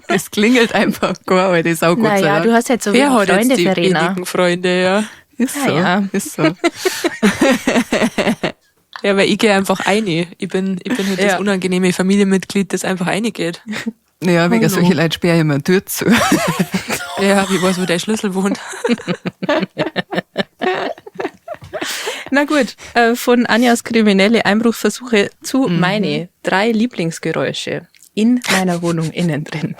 Es klingelt einfach gar, weil das auch Gott sei Naja, Dank. du hast jetzt so Wer wenig hat jetzt Freunde, die Verena. wenigen Freunde, ja? Ist so, Ja, ja. ist so. Ja, weil ich gehe einfach eine. Ich bin halt das Ja. unangenehme Familienmitglied, das einfach reingeht. Ja, wegen Hallo. solche Leute sperre ich mir Tür zu. Ja, ich weiß, wo der Schlüssel wohnt. Na gut, von Anjas kriminelle Einbruchversuche zu meine 3 Lieblingsgeräusche in meiner Wohnung innen drin.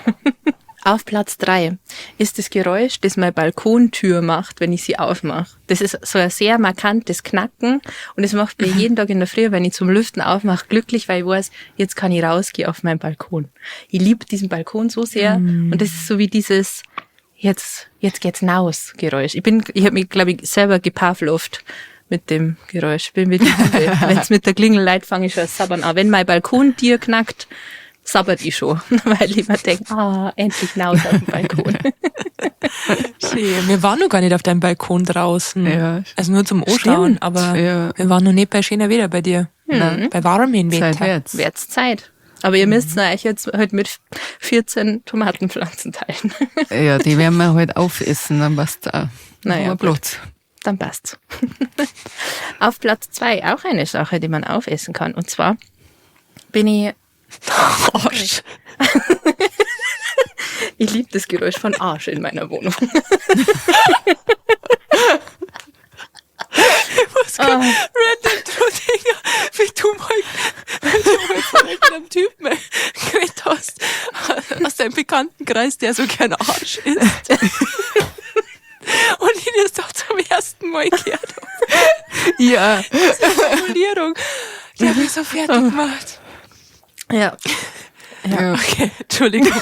Auf Platz 3 ist das Geräusch, das meine Balkontür macht, wenn ich sie aufmache. Das ist so ein sehr markantes Knacken und es macht mir jeden Tag in der Früh, wenn ich zum Lüften aufmache, glücklich, weil ich weiß, jetzt kann ich rausgehen auf meinen Balkon. Ich liebe diesen Balkon so sehr und das ist so wie dieses jetzt geht's naus Geräusch. Ich habe mich, glaube ich, selber gepavlovt mit dem Geräusch. Bin mit Wenn's mit der Klingel leid, fange ich schon sabbern an. Wenn mein Balkontür knackt, sabbert ich schon, weil ich mir denke, endlich naus auf dem Balkon. Schön. Wir waren noch gar nicht auf deinem Balkon draußen. Ja. Also nur zum Anschauen, Stimmt. aber Ja. wir waren noch nicht bei schöner Wetter bei dir. Nein. Bei warmem Zeit Wetter. wird's. Wird's Zeit. Aber ihr müsst euch jetzt halt mit 14 Tomatenpflanzen teilen. Ja, die werden wir halt aufessen, dann passt's auch. Naja, Haben wir Platz. Dann passt's. Auf Platz 2 auch eine Sache, die man aufessen kann. Und zwar bin ich... Arsch. Ich liebe das Geräusch von Arsch in meiner Wohnung. Was kann random dran denken, wie du mal von irgendeinem Typen geredet hast, aus deinem Bekanntenkreis, der so gern Arsch isst. Und ich das doch zum ersten Mal gehört habe. Ja. Diese Formulierung, die hat mich so fertig gemacht. Ja. Ja. Okay, Entschuldigung.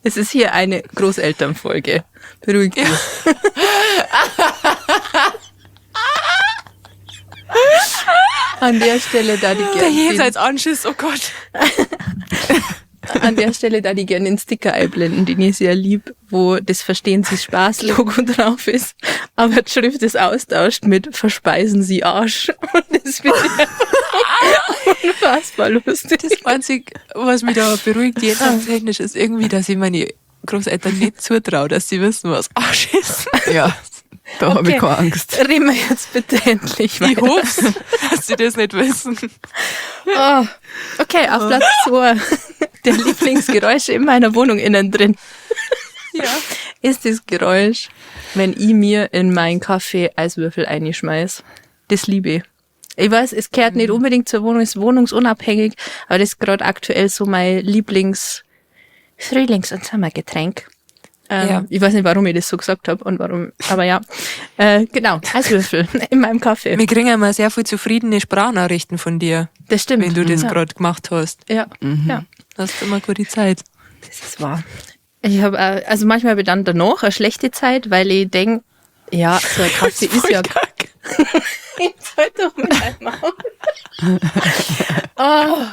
Es ist hier eine Großelternfolge. Beruhig dich. An der Stelle da die Der gern Jenseitsanschiss, oh Gott. An der Stelle da die gerne den Sticker einblenden, den ich sehr lieb, wo das Verstehen Sie Spaß-Logo drauf ist, aber die Schrift ist austauscht mit Verspeisen Sie Arsch. Und das finde ich einfach unfassbar lustig. Das Einzige, was mich da beruhigt, jenseitstechnisch, ist irgendwie, dass ich meine Großeltern nicht zutraue, dass sie wissen, was Arsch ist. Ja, da habe ich Okay. keine Angst. Reden wir jetzt bitte endlich Ich weiter. hoffe, dass sie das nicht wissen. Oh, okay, auf Platz 2 der Lieblingsgeräusche in meiner Wohnung innen drin Ja. ist das Geräusch, wenn ich mir in meinen Kaffee Eiswürfel einschmeiß. Das liebe ich. Ich weiß, es gehört nicht unbedingt zur Wohnung, ist wohnungsunabhängig, aber das ist gerade aktuell so mein Lieblings-Frühlings- und Sommergetränk. Ja. Ich weiß nicht, warum ich das so gesagt habe und warum, aber ja. Genau, Eiswürfel in meinem Kaffee. Wir kriegen immer sehr viel zufriedene Sprachnachrichten von dir, Das stimmt. wenn du das ja. gerade gemacht hast. Ja, ja. Hast immer gute Zeit. Das ist wahr. Ich habe also manchmal habe ich dann danach eine schlechte Zeit, weil ich denk, ja, so ein Kaffee ist Voll ja. kack. Jetzt halt doch mal dein Maul. Oh.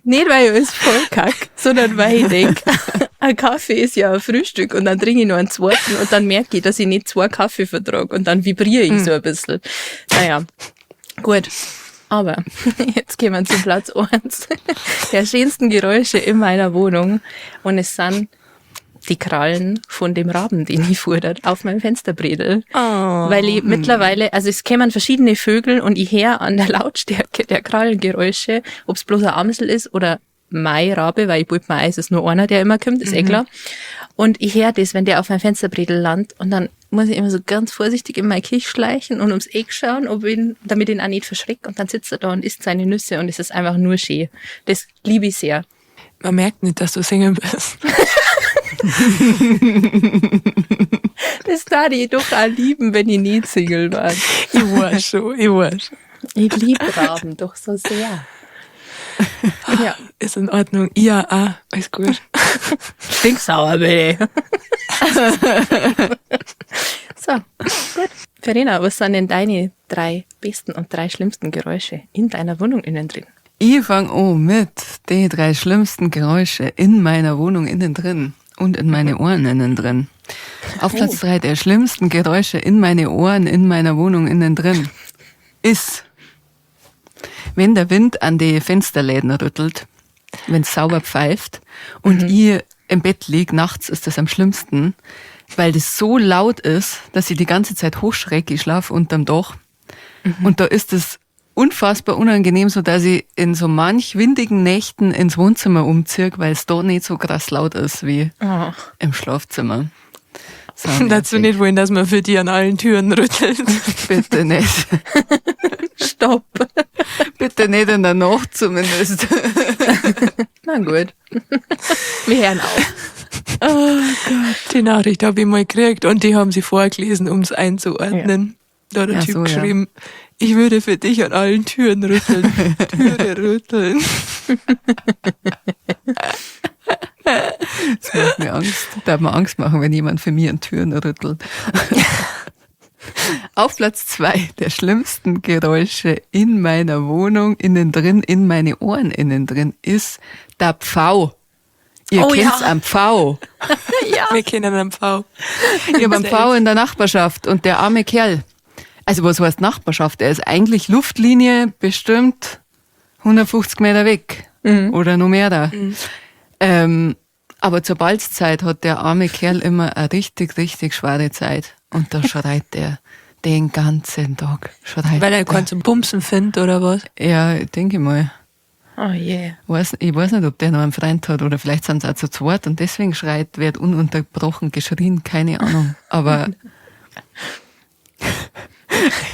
Nicht, weil ich es voll kack, sondern weil ich denk, ein Kaffee ist ja ein Frühstück und dann trinke ich noch einen zweiten und dann merke ich, dass ich nicht zwei Kaffee vertrage und dann vibriere ich so ein bisschen. Naja, gut. Aber jetzt gehen wir zu Platz 1 der schönsten Geräusche in meiner Wohnung und es sind die Krallen von dem Raben, den ich fordert, auf meinem Fensterbredel. Oh. Weil ich mittlerweile, also es kämen verschiedene Vögel und ich höre an der Lautstärke der Krallengeräusche, ob's bloß ein Amsel ist oder mein Rabe, weil ich bild mir ein, es ist nur einer, der immer kommt, ist eh klar. Und ich höre das, wenn der auf mein Fensterbredel landet und dann muss ich immer so ganz vorsichtig in meine Küche schleichen und ums Eck schauen, ob ihn, damit ich ihn auch nicht verschreckt. Und dann sitzt er da und isst seine Nüsse und es ist einfach nur schön. Das liebe ich sehr. Man merkt nicht, dass du Single bist. Das darf ich doch auch lieben, wenn ich nicht Single war. Ich weiß schon, ich weiß. Ich liebe Raben doch so sehr. Ja. Ist in Ordnung. Ja, ah, alles gut. Stinksauer bin ich. So, gut. Verena, was sind denn deine 3 besten und 3 schlimmsten Geräusche in deiner Wohnung innen drin? Ich fang an mit den 3 schlimmsten Geräusche in meiner Wohnung innen drin und in meine Ohren innen drin. Auf Platz 3 der schlimmsten Geräusche in meine Ohren in meiner Wohnung innen drin ist, wenn der Wind an die Fensterläden rüttelt, wenn's sauber pfeift und ich im Bett lieg, nachts ist das am schlimmsten, weil das so laut ist, dass ich die ganze Zeit hochschrecke, ich schlafe unterm Dach. Und da ist es unfassbar unangenehm, so dass ich in so manch windigen Nächten ins Wohnzimmer umziehe, weil es da nicht so krass laut ist wie im Schlafzimmer. So Dazu nervig. nicht wollen, dass man für die an allen Türen rüttelt. Bitte nicht. Stopp. Bitte nicht in der Nacht zumindest. Na gut. Wir hören auf. Oh Gott. Die Nachricht habe ich mal gekriegt und die haben sie vorgelesen, um es einzuordnen. Da hat der Ja, Typ so, ja. geschrieben, ich würde für dich an allen Türen rütteln. Türe rütteln. Das macht mir Angst. Darf man Angst machen, wenn jemand für mich an Türen rüttelt. Auf Platz 2 der schlimmsten Geräusche in meiner Wohnung, innen drin, in meine Ohren innen drin, ist der Pfau. Ihr Oh kennt's ja. am Pfau. Ja. Wir kennen einen Pfau. Ich habe einen Pfau in der Nachbarschaft und der arme Kerl. Also was heißt Nachbarschaft? Er ist eigentlich Luftlinie bestimmt 150 Meter weg oder noch mehr da. Aber zur Balzzeit hat der arme Kerl immer eine richtig, richtig schwere Zeit. Und da schreit er den ganzen Tag. Schreit Weil er der. keinen zum Bumsen findet oder was? Ja, ich denke mal. Oh je. Ich weiß nicht, ob der noch einen Freund hat oder vielleicht sind sie auch zu zweit und deswegen schreit, wird ununterbrochen geschrien, keine Ahnung. Aber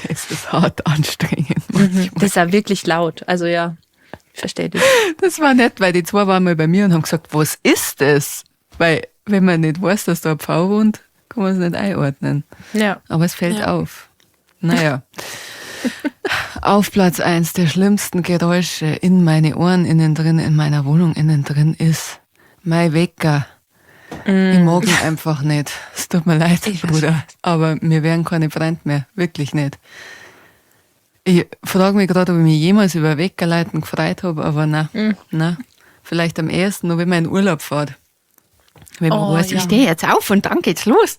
es ist hart anstrengend manchmal. Das ist auch wirklich laut. Also ja, ich verstehe dich. Das war nett, weil die zwei waren mal bei mir und haben gesagt, was ist das? Weil, wenn man nicht weiß, dass da ein Pfau wohnt, kann man es nicht einordnen. Ja. Aber es fällt auf. Naja. Auf Platz 1 der schlimmsten Geräusche in meine Ohren innen drin, in meiner Wohnung innen drin ist mein Wecker. Ich mag ihn einfach nicht. Es tut mir leid, Bruder. Aber wir wären keine Freunde mehr. Wirklich nicht. Ich frage mich gerade, ob ich mich jemals über Weckerleiten gefreut habe, aber nein. Na. Vielleicht am ehesten nur, wenn man in Urlaub fährt. Wenn man Oh, weiß, ja. ich stehe jetzt auf und dann geht's los.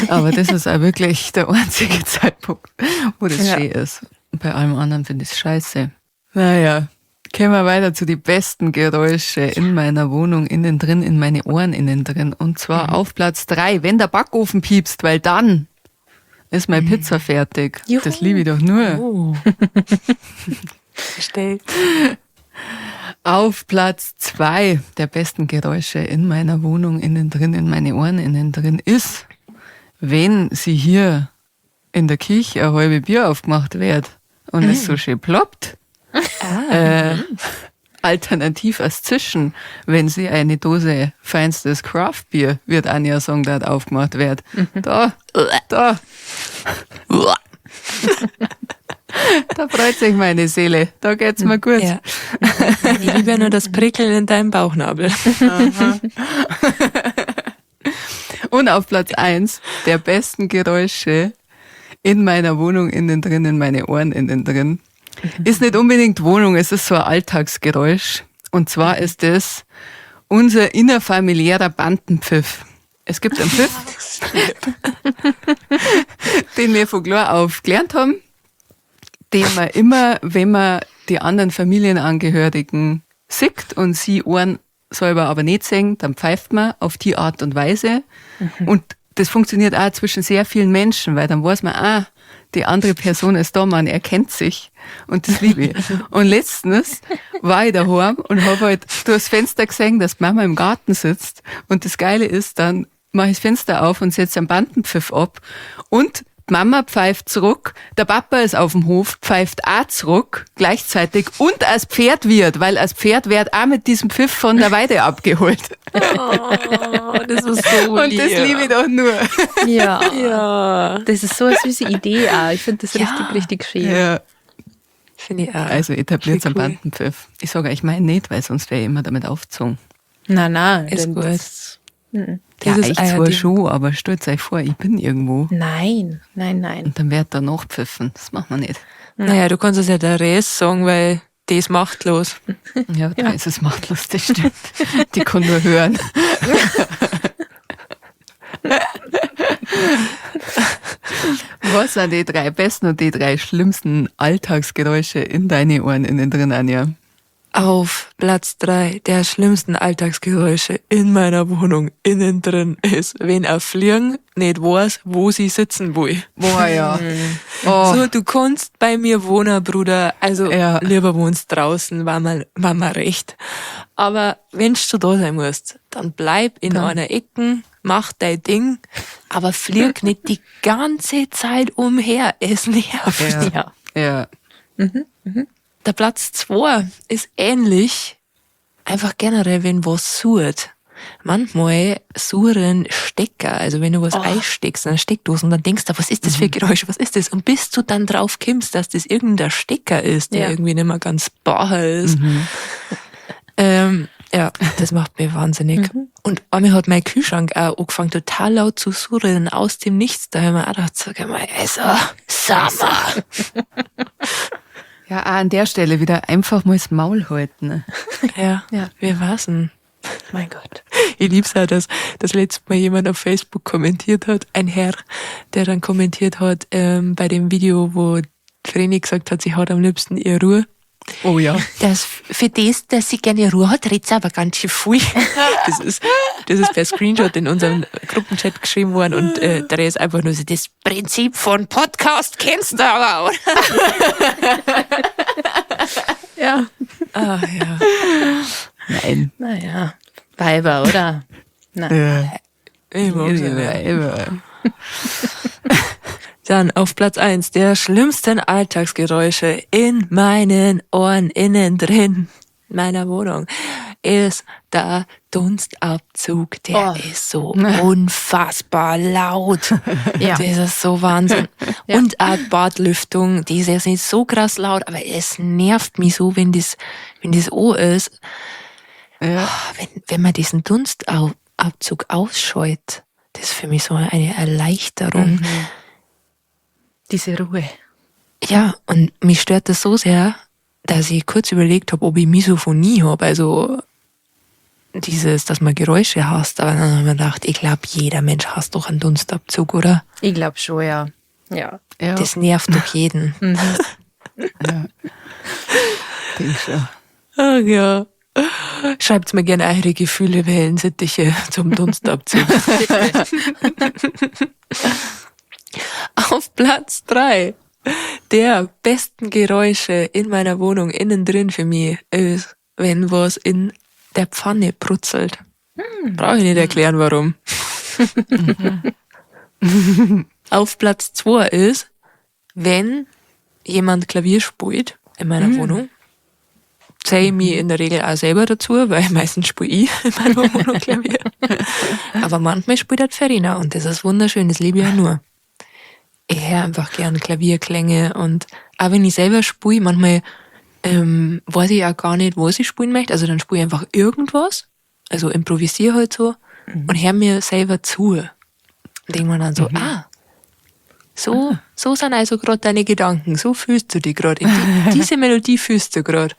Aber das ist auch wirklich der einzige Zeitpunkt, wo das Ja. schön ist. Bei allem anderen finde ich es scheiße. Naja, gehen wir weiter zu den besten Geräusche in meiner Wohnung, innen drin, in meine Ohren innen drin. Und zwar auf Platz 3, wenn der Backofen piepst, weil dann ist meine Pizza fertig. Juhu. Das liebe ich doch nur. Oh. Verstehe. Auf Platz 2 der besten Geräusche in meiner Wohnung innen drin, in meine Ohren innen drin ist, wenn sie hier in der Küche ein halbe Bier aufgemacht wird und es so schön ploppt. Alternativ als Zischen, wenn sie eine Dose feinstes Craft-Bier, wird Anja sagen, dort aufgemacht wird. Da, da. Da freut sich meine Seele. Da geht's mir gut. Ja. Ich liebe ja nur das Prickeln in deinem Bauchnabel. Und auf Platz 1 der besten Geräusche in meiner Wohnung innen drin, in meine Ohren innen drin. Ist nicht unbedingt Wohnung, es ist so ein Alltagsgeräusch. Und zwar ist es unser innerfamiliärer Bandenpfiff. Es gibt einen Pfiff, den wir von klar auf gelernt haben, den man immer, wenn man die anderen Familienangehörigen sieht und sie Ohren selber aber nicht sehen, dann pfeift man auf die Art und Weise. Und das funktioniert auch zwischen sehr vielen Menschen, weil dann weiß man, ah, die andere Person ist da, man erkennt sich. Und das liebe ich. Und letztens war ich daheim und habe halt durchs Fenster gesehen, dass Mama im Garten sitzt. Und das Geile ist, dann mache ich das Fenster auf und setze einen Bandenpfiff ab. Und die Mama pfeift zurück, der Papa ist auf dem Hof, pfeift auch zurück, gleichzeitig, und als Pferd wird, weil als Pferd wird auch mit diesem Pfiff von der Weide abgeholt. Oh, das ist so Und das liebe ich doch nur. Ja. Ja. Das ist so eine süße Idee auch. Ich finde das richtig, richtig schön. Ja. Finde ich auch. Also etabliert Voll am cool. Bandenpfiff. Ich sage euch, mein nicht, weil sonst wäre ich immer damit aufgezogen. Nein, nein. Ist denn gut. das- Das ja, ist ich euer zwar Ding. schon, aber stellt euch vor, ich bin irgendwo Nein, nein, nein. und dann wird da nachpfiffen. Das macht man nicht. Naja, du kannst es ja der Res sagen, weil die ist machtlos. Ja, da ist es machtlos, das stimmt. Die kann nur hören. Was sind die drei besten und die drei schlimmsten Alltagsgeräusche in deine Ohren innen drin, Anja? Auf Platz 3 der schlimmsten Alltagsgeräusche in meiner Wohnung innen drin ist, wenn ein Fliegen nicht weiß, wo sie sitzen will. Boah, ja. Oh, So, du kannst bei mir wohnen, Bruder. Also, Ja. lieber wohnst draußen, war mir recht. Aber wenn du da sein musst, dann bleib in einer Ecke, mach dein Ding, aber flieg nicht die ganze Zeit umher. Es nervt. ja. Ja. Ja. Der Platz 2 ist ähnlich. Einfach generell, wenn was surrt. Manchmal surren Stecker, also wenn du was einsteckst in eine Steckdose und dann denkst du, was ist das für ein Geräusch, was ist das? Und bis du dann drauf kommst, dass das irgendein Stecker ist, der irgendwie nicht mehr ganz bar ist. Ja, das macht mich wahnsinnig. Und einmal hat mein Kühlschrank auch angefangen, total laut zu surren, aus dem Nichts. Da habe ich mir auch gedacht, sag mal, also, Sommer. Ja, auch an der Stelle wieder einfach mal das Maul halten. Ja, Ja. wir war's. Mein Gott. Ich lieb's auch, dass das letzte Mal jemand auf Facebook kommentiert hat, ein Herr, der dann kommentiert hat, bei dem Video, wo Vreni gesagt hat, sie hat am liebsten ihre Ruhe. Oh ja. Das, für das, dass sie gerne Ruhe hat, redet sie aber ganz schön viel. Das ist per Screenshot in unserem Gruppenchat geschrieben worden und der ist einfach nur so, das Prinzip von Podcast kennst du aber, oder? Ja. Ah, ja. Nein. Naja. Weiber, oder? Nein. Ja. Ich mag's ja. Weiber. Dann auf Platz 1 der schlimmsten Alltagsgeräusche in meinen Ohren innen drin meiner Wohnung ist der Dunstabzug. Der ist so unfassbar laut. Ja. Das ist so Wahnsinn. Ja. Und auch die Badlüftung, die ist jetzt nicht so krass laut, aber es nervt mich so, wenn das O ist. Ja. Wenn man diesen Dunstabzug ausscheut, das ist für mich so eine Erleichterung. Mhm. Diese Ruhe. Ja, und mich stört das so sehr, dass ich kurz überlegt habe, ob ich Misophonie habe. Also dieses, dass man Geräusche hasst. Aber dann habe ich mir gedacht, ich glaube, jeder Mensch hasst doch einen Dunstabzug, oder? Ich glaube schon, ja. Ja. Ja. Das nervt doch jeden. Ja. Denk schon. Ach ja. Schreibt mir gerne eure Gefühle, Wellensittiche zum Dunstabzug. Auf Platz 3 der besten Geräusche in meiner Wohnung innen drin für mich ist, wenn was in der Pfanne brutzelt. Brauche ich nicht erklären, warum. Auf Platz 2 ist, wenn jemand Klavier spielt in meiner Wohnung. Zähle ich mich in der Regel auch selber dazu, weil meistens spiele ich in meiner Wohnung Klavier. Aber manchmal spielt halt Verena und das ist wunderschön, das liebe ich ja nur. Ich höre einfach gern Klavierklänge und auch wenn ich selber spiele, manchmal weiß ich auch gar nicht, was ich spielen möchte. Also dann spiele ich einfach irgendwas, also improvisiere halt so und höre mir selber zu. Und denke mir dann so, so sind also gerade deine Gedanken, so fühlst du dich gerade. Diese Melodie fühlst du gerade.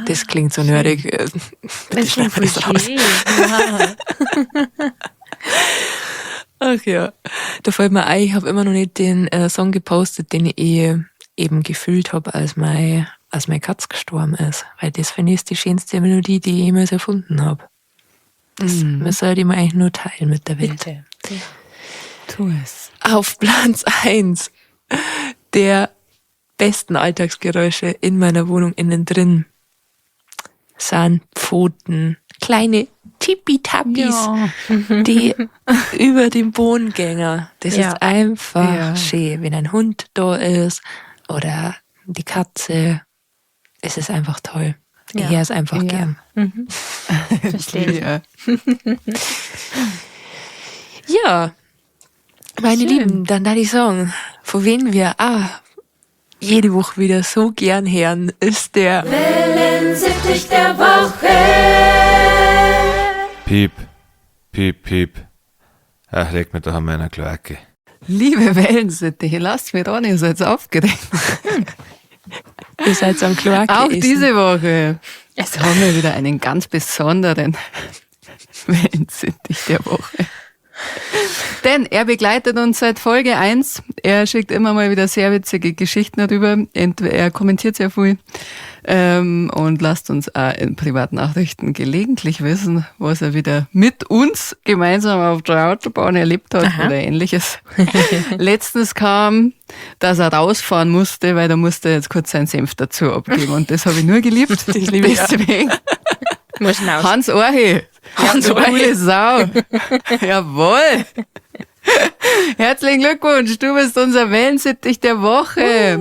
Das klingt so nerdig. Bitte schneid mir das raus. Ja. Ach ja, da fällt mir ein, ich habe immer noch nicht den Song gepostet, den ich eben gefühlt habe, als meine Katze gestorben ist. Weil das, finde ich, ist die schönste Melodie, die ich jemals erfunden habe. Das sollte ich mir eigentlich nur teilen mit der Welt. Bitte. Tu es. Auf Platz 1 der besten Alltagsgeräusche in meiner Wohnung innen drin sind Pfoten. Kleine Tippitapis, die über den Boden gängen. Das ist einfach schön, wenn ein Hund da ist oder die Katze. Es ist einfach toll. Ich höre es einfach gern. Verstehe. Ja. Ja, meine Schön. Lieben, dann darf ich sagen, von wem wir auch jede Woche wieder so gern hören, ist der Wellensittich der Woche. Piep, piep, piep. Ach, leg mir doch an meiner Kloake. Liebe Wellensittiche, lasst mich doch nicht, ihr seid aufgeregt. Ihr seid am Kloake Auch essen. diese Woche haben wir wieder einen ganz besonderen Wellensittich der Woche. Denn er begleitet uns seit Folge 1. Er schickt immer mal wieder sehr witzige Geschichten darüber. Er kommentiert sehr viel. Und lasst uns auch in Privatnachrichten gelegentlich wissen, was er wieder mit uns gemeinsam auf der Autobahn erlebt hat oder ähnliches. Letztens kam, dass er rausfahren musste, weil da musste er jetzt kurz seinen Senf dazu abgeben. Und das habe ich nur geliebt. Das liebe ich auch. Deswegen. Muss hinaus. Hans Orhi. Hans Orhi. Coole Sau. Jawohl. Herzlichen Glückwunsch, du bist unser Wellensittich der Woche.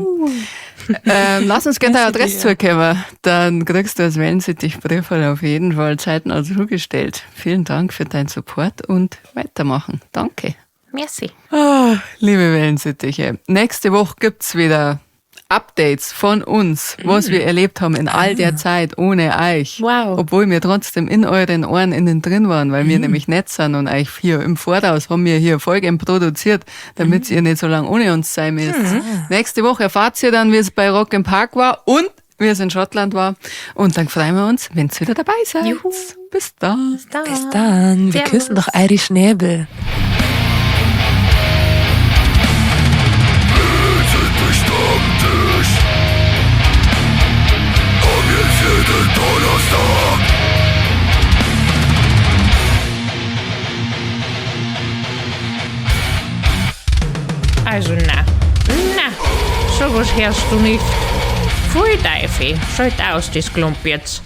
Lass uns gerne deine Adresse zukommen. Dann kriegst du als Wellensittich-Briefwahl auf jeden Fall zeitnah zugestellt. Vielen Dank für deinen Support und weitermachen. Danke. Merci. Ah, liebe Wellensittiche, nächste Woche gibt's wieder Updates von uns, was wir erlebt haben in all der Zeit ohne euch. Wow. Obwohl wir trotzdem in euren Ohren innen drin waren, weil wir nämlich nett sind und euch hier im Voraus haben wir hier Folgen produziert, damit ihr nicht so lange ohne uns sein müsst. Nächste Woche erfahrt ihr dann, wie es bei Rock im Park war und wie es in Schottland war. Und dann freuen wir uns, wenn ihr wieder dabei seid. Juhu. Bis dann. Bis dann. Wir Servus. küssen doch eure Schnäbel. Also na, na, sowas hörst du nicht. Pfui Teufel, schalt aus das Klump jetzt.